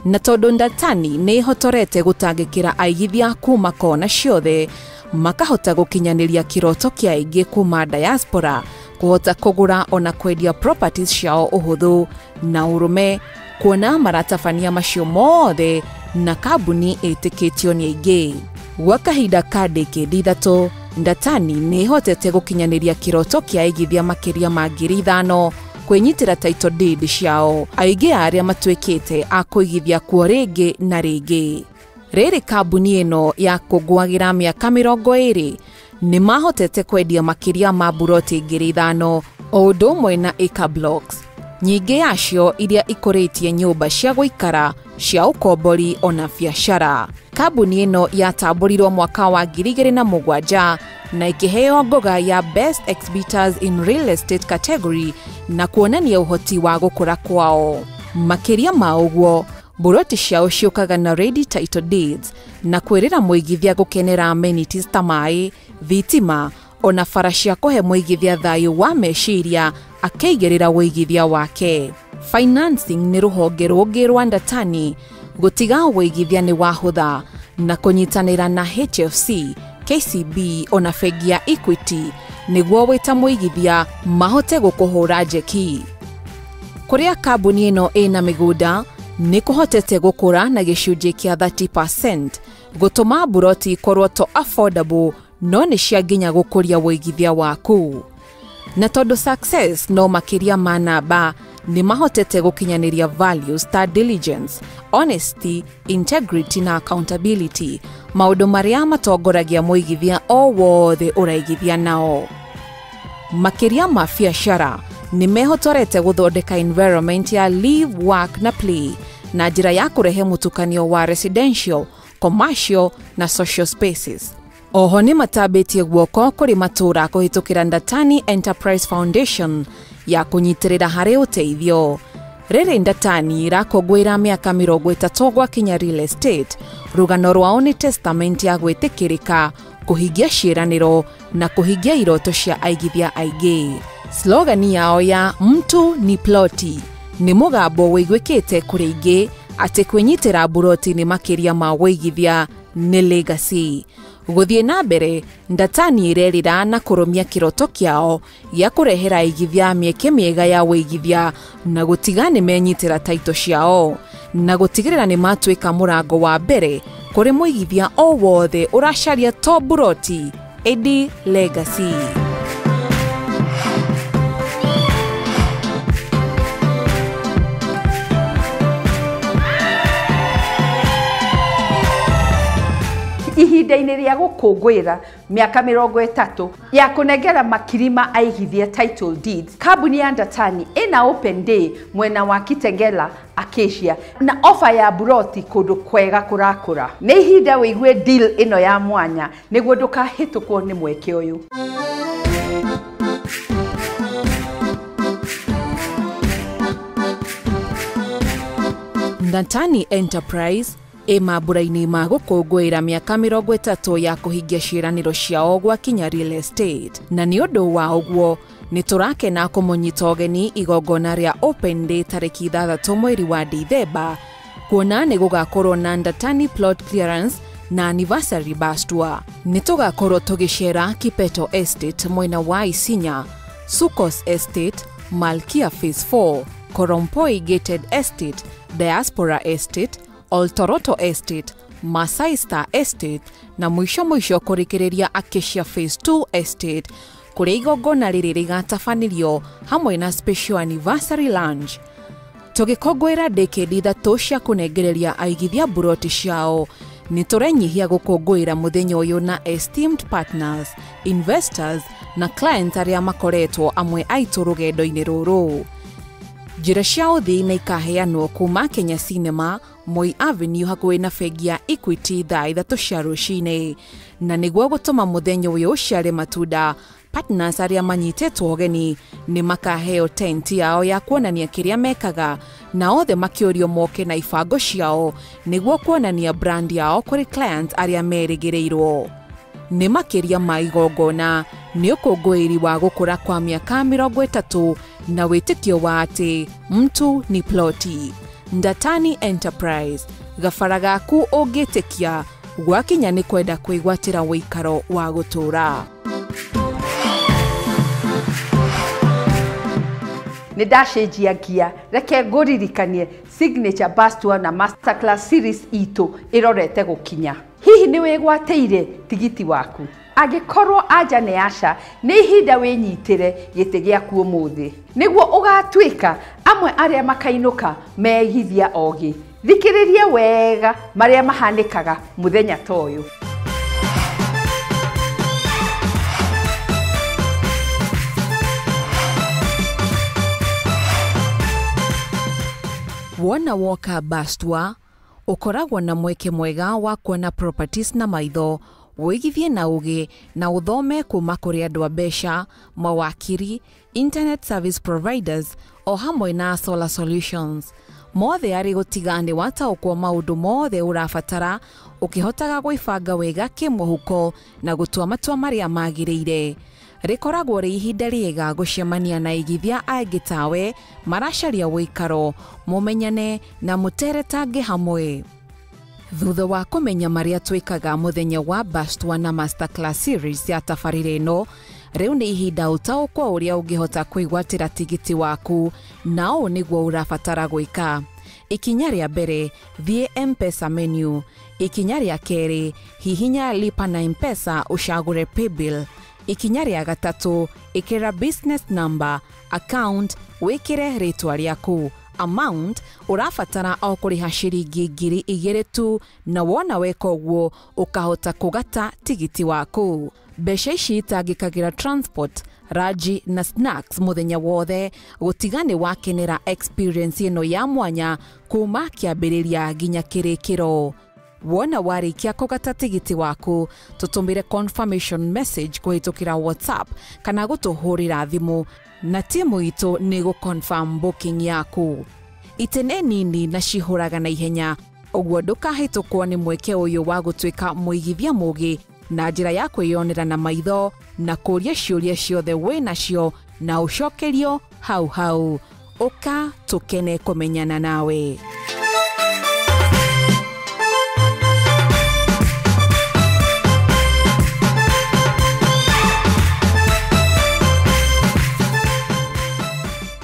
Na tondũ Ndatani nĩ ĩhotorete gũtangĩkĩra aigithia kuma kona ciothe, makahota gũkinyanĩria kĩroto kĩa aingĩ kuma diaspora kũhota kũgũra ona kwendia properties ciao ũhũthũ na ũrũme, kuona maratabania macio mothe na kambuni ĩtĩkĩtio nĩ aingĩ. Gwa kahinda ka decade 3 Ndatani nĩ ĩhotete gũkinyanĩria kĩroto kĩa aigithia makĩria ma 5,000 kwĩnyitĩra title deed ciao, aingĩ a arĩa matuĩkĩte a kũigithia kuo rĩngĩ na rĩngĩ. Rĩrĩ kambuni ĩno ya kũngũagĩra mĩaka 20 nĩ mahotete kwendia makĩria ma buroti 5,000 o ũndũ ũmwe na acre blocks nyingĩ yacio iria ikũrĩtie nyũmba cia gũikara cia ũkombori ona biacara. Kambuni ĩno yatambũrirwo mwaka wa 2007 na ĩkĩheo ngoga ya Best Exhibitors in Real Estate category na kuonania ũhoti wa gũkũra kwao. Makĩria ma ũguo, buroti ciao ciũkaga na ready title deeds na kwĩrĩra mũigithia gũkenera amenities ta maĩ, thitima ona bara cia kũhe mũigithia thayũ wa meciria akĩigĩrĩra ũigithia wake. Financing nĩ rũhonge rũngĩ rwa Ndatani gũtiga ũigithia nĩ wahũtha na kũnyitanĩra na HFC, KCB ona bengi ya Equity nĩguo wĩta mũigithia mahote gũkũhũra njeki. Kũrĩa kambuni ĩno ĩna mĩgũnda nĩ kũhotete gũkũra na gĩcunjĩ kĩa 30% gũtũma buroti ikorwo to affordable no nĩ cia nginya gũkũria ũigithia waku. Na tondũ success no makĩria ma namba, nĩ mahotete gũkinyanĩria values ta diligence, honesty, integrity na accountability, maũndũ marĩa matongoragia mũigithia o wothe ũraigithia nao. Makĩria ma biacara nĩ mehotorete gũthondeka environment ya live, work na play na njĩra ya kũrehe mũtukanio wa residential, commercial na social spaces. Oho nĩ matambĩtie guoko kũrĩ matũũra kũhĩtũkĩra Ndatani Enterprise Foundation ya kũnyitĩrĩra harĩ ũteithio. Rĩrĩ Ndatani ĩrakũngũĩra mĩaka 30 gwa Kenya Real Estate, rũgano rwao nĩ testament ya gwĩtĩkĩrĩka, kũhingia ciĩranĩro na kũhingia iroto cia aigithia aingĩ. Slogan yao ya mtu ni ploti nĩ mũgambo wĩiguĩkĩte kũrĩ aingĩ atĩ kwĩnyitĩra mburoti nĩ makĩria ma wĩigithia nĩ legacy. Gũthiĩ na mbere, Ndatani ĩrerĩra na kũrũmia kĩroto kĩao gĩa kũrehera aigithia mĩeke mĩega ya wĩigithia na gũtiga nĩ menyitĩra taito ciao na gũtigĩrĩra nĩ matuĩka mũrango wa mbere kũrĩ mũigithia o wothe ũracaria to mburoti ĩndĩ legacy. Ihinda-inĩ rĩa gũkũngũĩra mĩaka 30 ya kũnengera makiri ma aigithia title deeds, kambuni ya Ndatani ĩna open day mwena wa Kitengela Acacia na ofa ya buroti kũndũ kwega kũrakũra. Nĩ ihinda wĩigue deal ĩno ya mwanya nĩguo ndũkahĩtũkwo nĩ mweke ũyũ. Ndatani Enterprise ĩ mambura-inĩ ma gũkũngũĩra mĩaka 30 ya kũhingia ciĩranĩro ciao gwa Kenya Real Estate, na nĩ ũndũ wa ũguo nĩ tũrakena kũmũnyita ũgeni igongona rĩa Open Day tarĩki 6 mweri wa Dithemba, kuona nĩ gũgakorwo na Ndatani plot clearance na anniversary bus tour. Nĩ tũgakorwo tũgĩcera Kipeto Estate mwena wa Isinya, Sukos Estate, Malkia Phase 4, Korompoi Gated Estate, Diaspora Estate, Oltoroto Estate, Masai Star Estate na mũico mũico kũrĩkĩrĩria Acacia Phase 2 Estate, kũrĩa igongona rĩrĩ rĩgatabanĩrio hamwe na special anniversary lunch. Tũgĩkũngũĩra ndĩkĩndi 3 cia kũnengereria aigithia mburoti ciao, nĩ tũrenyihia gũkũngũĩra mũthenya ũyũ na esteemed partners, investors na clients arĩa makoretwo amwe aitũ rũgendo-inĩ rũrũ. Njĩra cia ũthii nĩ ikaheanwo kuma Kenya Cinema, Moi Avenue hakuhĩ na bengi ya Equity thaa 3 cia rũcinĩ. Na nĩguo gũtũma mũthenya ũyũ ũciare matunda, partners arĩa manyitĩtwo ũgeni nĩ makaheo tent yao ya kuonania kĩrĩa mekaga, na othe makĩũrio moke na ibango ciao nĩguo kuonania brand yao kũrĩ clients arĩa merĩgĩrĩirwo. Nĩ makĩria ma igongona nĩ ũkũngũĩri wa gũkũra kwa mĩaka 30 na wĩtĩkio wa atĩ mtu ni ploti. Ndatani Enterprise, gabara gaku ũngĩtĩkia gwakinya nĩ kwenda kwĩgwatĩra wĩikaro wa gũtũũra. Nĩ ndacenjia ngia, reke ngũririkanie signature bus tour na masterclass series itũ ĩrorete gũkinya. Hihi nĩ wĩgwatĩire tigiti waku? Angĩkorwo anja nĩ aca, nĩ ihinda wĩnyitĩre gĩtĩ gĩaku ũmũthĩ nĩguo ũgatuĩka amwe arĩa makainũka meigithia ogĩ. Thikĩrĩria wega marĩa mahanĩkaga mũthenya ta ũyũ. Wona woka bus tour ũkoragwo na mweke mwega wa kuona properties na maitho, wĩigithie na ũgĩ na ũthome kuma kũrĩ andũ a mbeca, mawakiri, internet service providers o hamwe na solar solutions. Mothe arĩ gũtiga nĩ wataũkwo maũndũ mothe ũrabatara ũkĩhotaga gwĩbanga wega kĩmũhuko na gũtua matua marĩa magĩrĩire. Rĩkoragwo rĩ ihinda rĩega gũcemania na aigithia angĩ tawe maracaria wĩikaro, mũmenyane na mũteretange hamwe. Thutha wa kũmenya marĩa twĩkaga mũthenya wa bus tour na masterclass series ya tabarĩra ĩno, rĩu nĩ ihinda ũtaũkwo ũrĩa ũngĩhota kwĩgwatĩra tigiti waku, na ũũ nĩguo ũrabatara gwĩka. Ikinya rĩa mbere, thiĩ M-Pesa menu. Ikinya rĩa kerĩ, hihinya lipa na M-Pesa ũcagũre paybill. Ikinya rĩa gatatũ, ĩkĩra business number, account, wĩkĩre rĩtwa rĩaku. Amount ũrabatara o kũrĩha ciringi 2,000 tu, na wona weka ũguo ũkahota kũgata tigiti waku. Mbeca ici itangĩkagĩra transport, raji na snacks mũthenya wothe, gũtiga nĩ wakenera experience ĩno ya mwanya kuma kĩambĩrĩria nginya kĩrĩkĩro. Wona warĩkia kũgata tigiti waku, tũtũmĩre confirmation message kũhĩtũkĩra WhatsApp kana gũtũhũrĩra thimũ, na timu itũ nĩ gũconfirm booking yaku. Itĩ nĩ nini na cihũraga na ihenya, ũguo ndũkahĩtũkwo nĩ mweke ũyũ wa gũtuĩka mũigithia mũgĩ na njĩra ya kwĩyonera na maitho na kũria ciũria ciothe wĩ nacio na ũcokerio hau hau. Ũka tũkene kũmenyana nawe.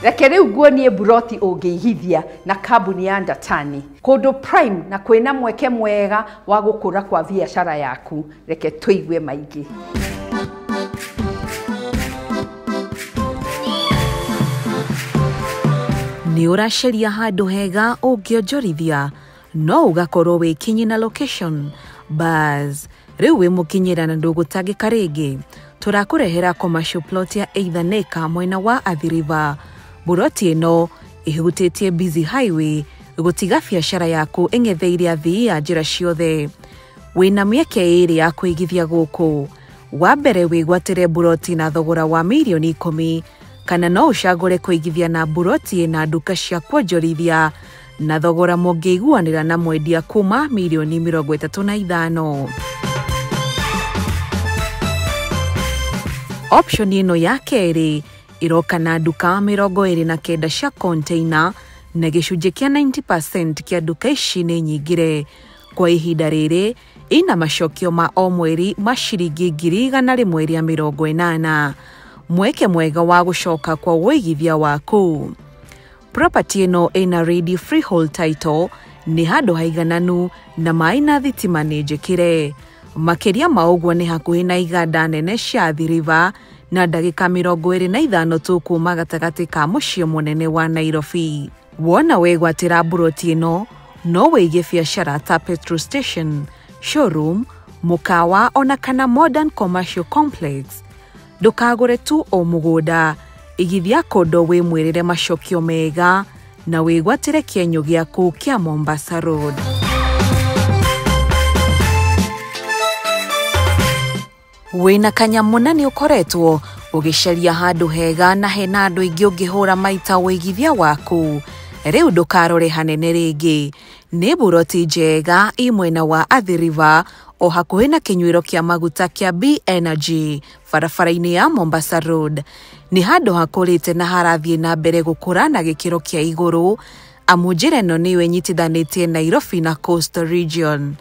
Reke rĩu nguonie mburoti ũngĩigithia na kambuni ya Ndatani kũndũ prime na kwĩna mweke mwega wa gũkũra kwa biacara yaku. Reke tũigue maingĩ. Nĩ ũracaria handũ hega ũngĩonjorithia, no ũgakorwo wĩ kinyi na location bas rĩu wĩ mũkinyĩra na ndũgũtangĩka rĩngĩ. Tũrakũrehera commercial plot ya either acre mwena wa Athi River. Mburoti ĩno ĩhutĩtie busy highway gũtiga biacara yaku ĩng'etheire athii a njĩra ciothe. Wĩna mĩeke ĩrĩ ya kũigithia gũkũ. Wa mbere wĩgwatĩre mburoti na thogora wa mirioni 10, kana no ũcagũre kũigithia na mburoti na nduka cia kuonjorithia na thogora mũngĩiguanĩra na mwendia kuma mirioni 35. Option ĩno ya kerĩ ĩroka na nduka 29 cia container na gĩcunjĩ kĩa 90% kĩa nduka ici nĩ nyingĩre. Kwa ihinda rĩrĩ ina macokio ma o mweri ma ciringi 180,000. Mweke mwega wa gũcoka kwa ũigithia waku. Property ĩno ĩna ready freehold title, nĩ handũ haigananu na maĩ na thitima nĩ njĩkĩre. Makĩria ma ũguo nĩ hakuhĩ na iganda nene cia Athi River na ndagĩka 25 tu kuma gatagatĩ ka mũciĩ mũnene wa Nairobi. Wona wĩgwatĩra mburoti ĩno no wĩige biacara ta petrol station, showroom, mũkawa ona kana modern commercial complex. Ndũkagũre tu o mũgũnda, igithia kũndũ wĩmwĩrĩre macokio mega na wĩgwatĩre kĩenyũ gĩaku kĩa Mombasa Road. Wĩna kanyamũ na nĩ ũkoretwo ũgĩcaria handũ hega na hena andũ aingĩ ũngĩhũra maita ũigithia waku. Rĩu ndũkarore hanene rĩngĩ. Nĩ mburoti njega ĩ mwena wa Athi River o hakuhĩ na kĩnyuĩro kĩa maguta kĩa B Energy barabara-inĩ ya Mombasa Road. Nĩ handũ hakũrĩte na harathiĩ na mbere gũkũra na gĩkĩro kĩa igũrũ, amu njĩra ĩno nĩyo ĩnyitithanĩtie Nairobi na Coastal Region.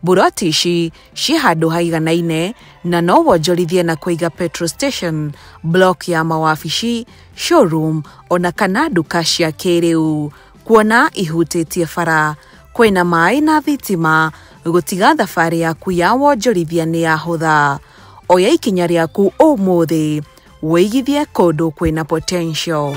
Mburoti ici ciĩ handũ haiganaine na no wonjorithie na kũiga petrol station, block ya mawabici, showroom ona kana nduka cia kĩrĩu. Kuona ihutĩtie bara, kwĩna maĩ na thitima, gũtiga thabarĩ yaku ya wonjorithia nĩ yahũtha. Oya ikinya rĩaku ũmũthĩ, wĩigithie kũndũ kwĩna potential.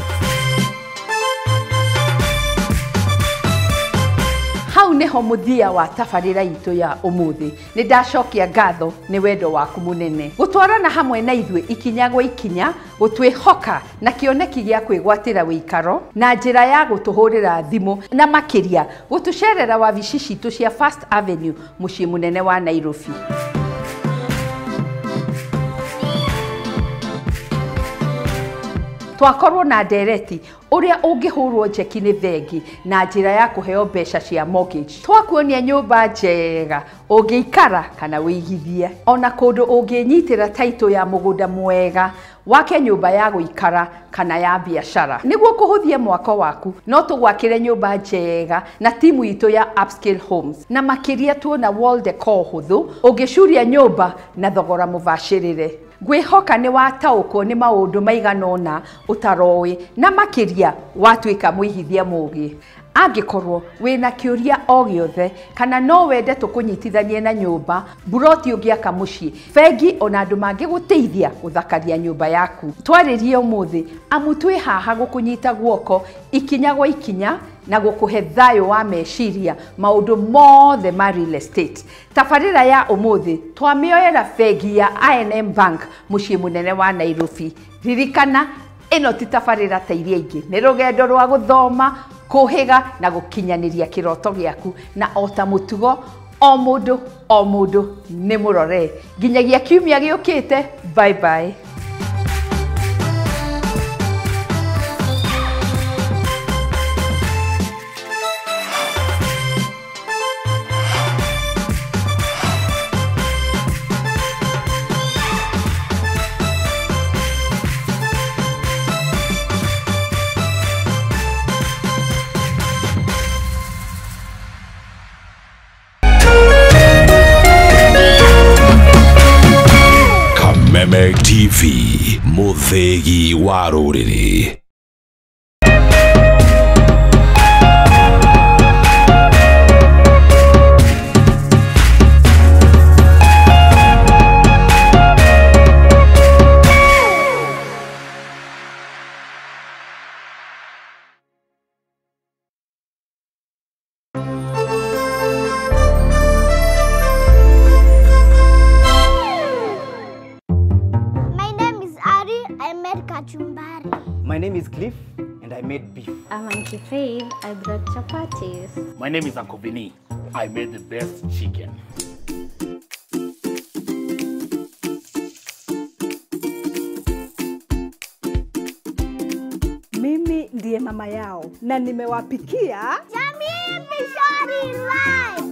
Hau niho muthia wa tabarĩra itũ ya ũmũthĩ. Nĩ ndacokia ngatho nĩ wendo waku mũnene gũtwarana hamwe na ithuĩ ikinya gwa ikinya, gũtwĩhoka na kĩoneki gĩa kwĩgwatĩra wĩikaro na njĩra ya gũtũhũrĩra thimũ na makĩria gũtũcerera wabici citũ cia First Avenue mũciĩ mũnene wa Nairobi. Twakorwo na ndereti ũrĩa ũngĩhũrwo njeki nĩ bengi na njĩra ya kũheo mbeca cia mortgage. Twakuonia nyũmba njega ũngĩikara kana wĩigithie, ona kũndũ ũngĩnyitĩra title ya mũgũnda mwega wake nyũmba ya gũikara kana ya biacara. Nĩguo kũhũthia mwako waku no tũgwakĩre nyũmba njega na timu itũ ya Upscale Homes, na makĩria tuona wall decor hũthũ ũngĩcuria nyũmba na thogora mũbacĩrĩre. Ngwĩhoka nĩ wataũkwo nĩ maũndũ maigana ũna ũtaroĩ na makĩria watuĩka mũigithia mũgĩ. Angĩkorwo wĩna kĩũria o gĩothe kana no wende tũkũnyitithanie na nyũmba mburoti ũngĩaka mũciĩ, bengi ona andũ mangĩgũteithia gũthakaria nyũmba yaku, twarĩrie ũmũthĩ amu twĩ haha gũkũnyita guoko ikinya gwa ikinya na gũkũhe thayũ wa meciria maũndũ mothe ma real estate. Tabarĩra ya ũmũthĩ twamĩoera bengi ya I&M Bank mũciĩ mũnene wa Nairobi. Ririkana ĩno ti tabarĩra ta iria ingĩ, nĩ rũgendo rwa gũthoma, kũhĩga na gũkinyanĩria kĩroto gĩaku, na o ta mũtugo o mũndũ o mũndũ nĩ mũrore. Nginyagia kiumia gĩũkĩte, bye bye. TV, mũthĩgi wa rũrĩrĩ. My name is Cliff, and I made beef. I'm Auntie Faith. I brought chapatis. My name is Uncle Vinny. I made the best chicken. Mimi ndiye mama yao na nimewapikia Jamii Pishori Rice.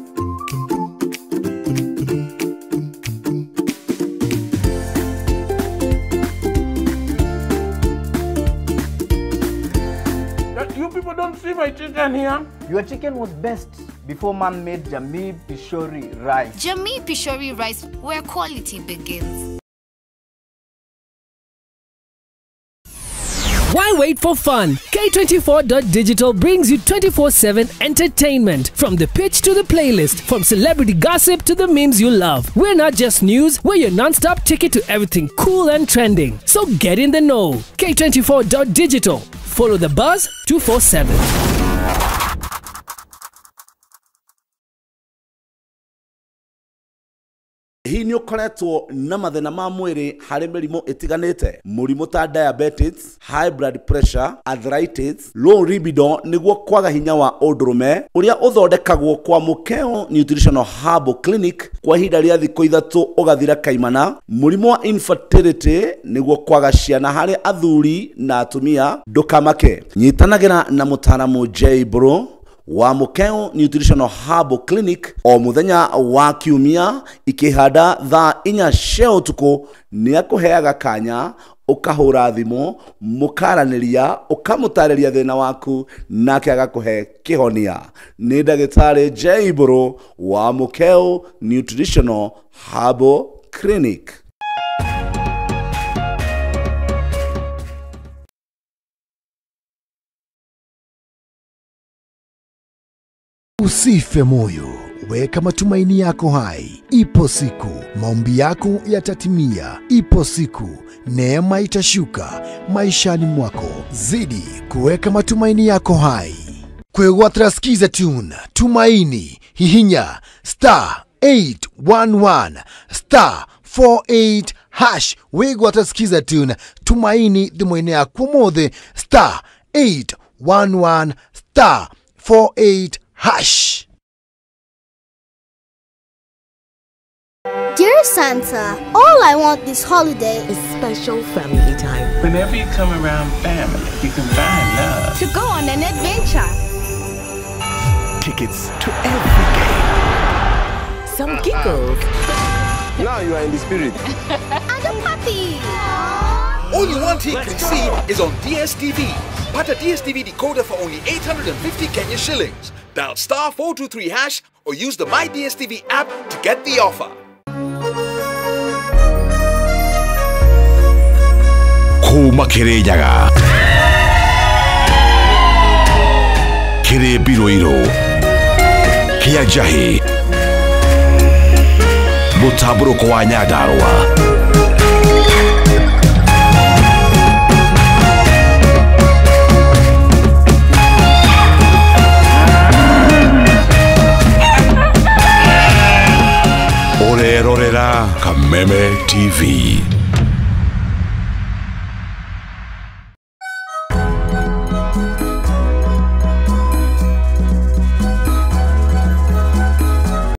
You people don't see my chicken here. Your chicken was best before man made Jamii Pishori Rice. Jamii Pishori Rice, where quality begins. Why wait for fun? K24.digital brings you 24/7 entertainment. From the pitch to the playlist, from celebrity gossip to the memes you love. We're not just news, we're your non-stop ticket to everything cool and trending. So get in the know. K24.digital. Follow the buzz 247. Hihi nĩ ũkoretwo na mathĩna ma mwĩrĩ harĩ mĩrimũ ĩtiganĩte, mũrimũ ta diabetes, high blood pressure, arthritis, low libido nĩguo kwaga hinya wa ũndũrũme ũrĩa ũthondekagwo kwa Mukeo Nutritional Herbal Clinic kwa ihinda rĩa thikũ 3 ũgathira kaimana, mũrimũ wa infertility nĩguo kwaga ciana harĩ athuri na atumia, ndũkamake. Nyitanagĩra na mũtaaramu J Bro wa Mukeo Nutritional Herbal Clinic o muthenya wa kiumia ikihanda thaa 4 cia ũtukũ. Nĩ akũheaga kanya ũkahũra thimũ mũkaranĩria ũkamũtarĩria thĩna waku nake agakũhe kĩhonia. Nĩ ndagĩtarĩ J Bro wa Mukeo Nutritional Herbal Clinic. Usife moyo, weka matumaini yako hai. Ipo siku maombi yako yatatimia. Ipo siku neema itashuka maishani mwako. Zidi kuweka matumaini yako hai. Kwegwatra skiza tune Tumaini hihinya star 811 star 48 hash. Wegwatra skiza tune Tumaini thimũ-inĩ yaku ũmũthĩ star 811 star 48 hash. Dear Santa, all I want this holiday is special family time. Whenever you come around family, you can find love. To go on an adventure. Tickets to every game. Some giggles. Now you are in the spirit. And a puppy. All you want he can see is on DSTV. Pata DSTV decoder for only 850 Kenya shillings. Dial star 423 hash or use the My DSTV app to get the offer. Kuma Kirinyaga, Kiri Biroiro, Kia Njahi, Mũtambũrũko wa Nyandarũa. Ũrerorera Kameme TV.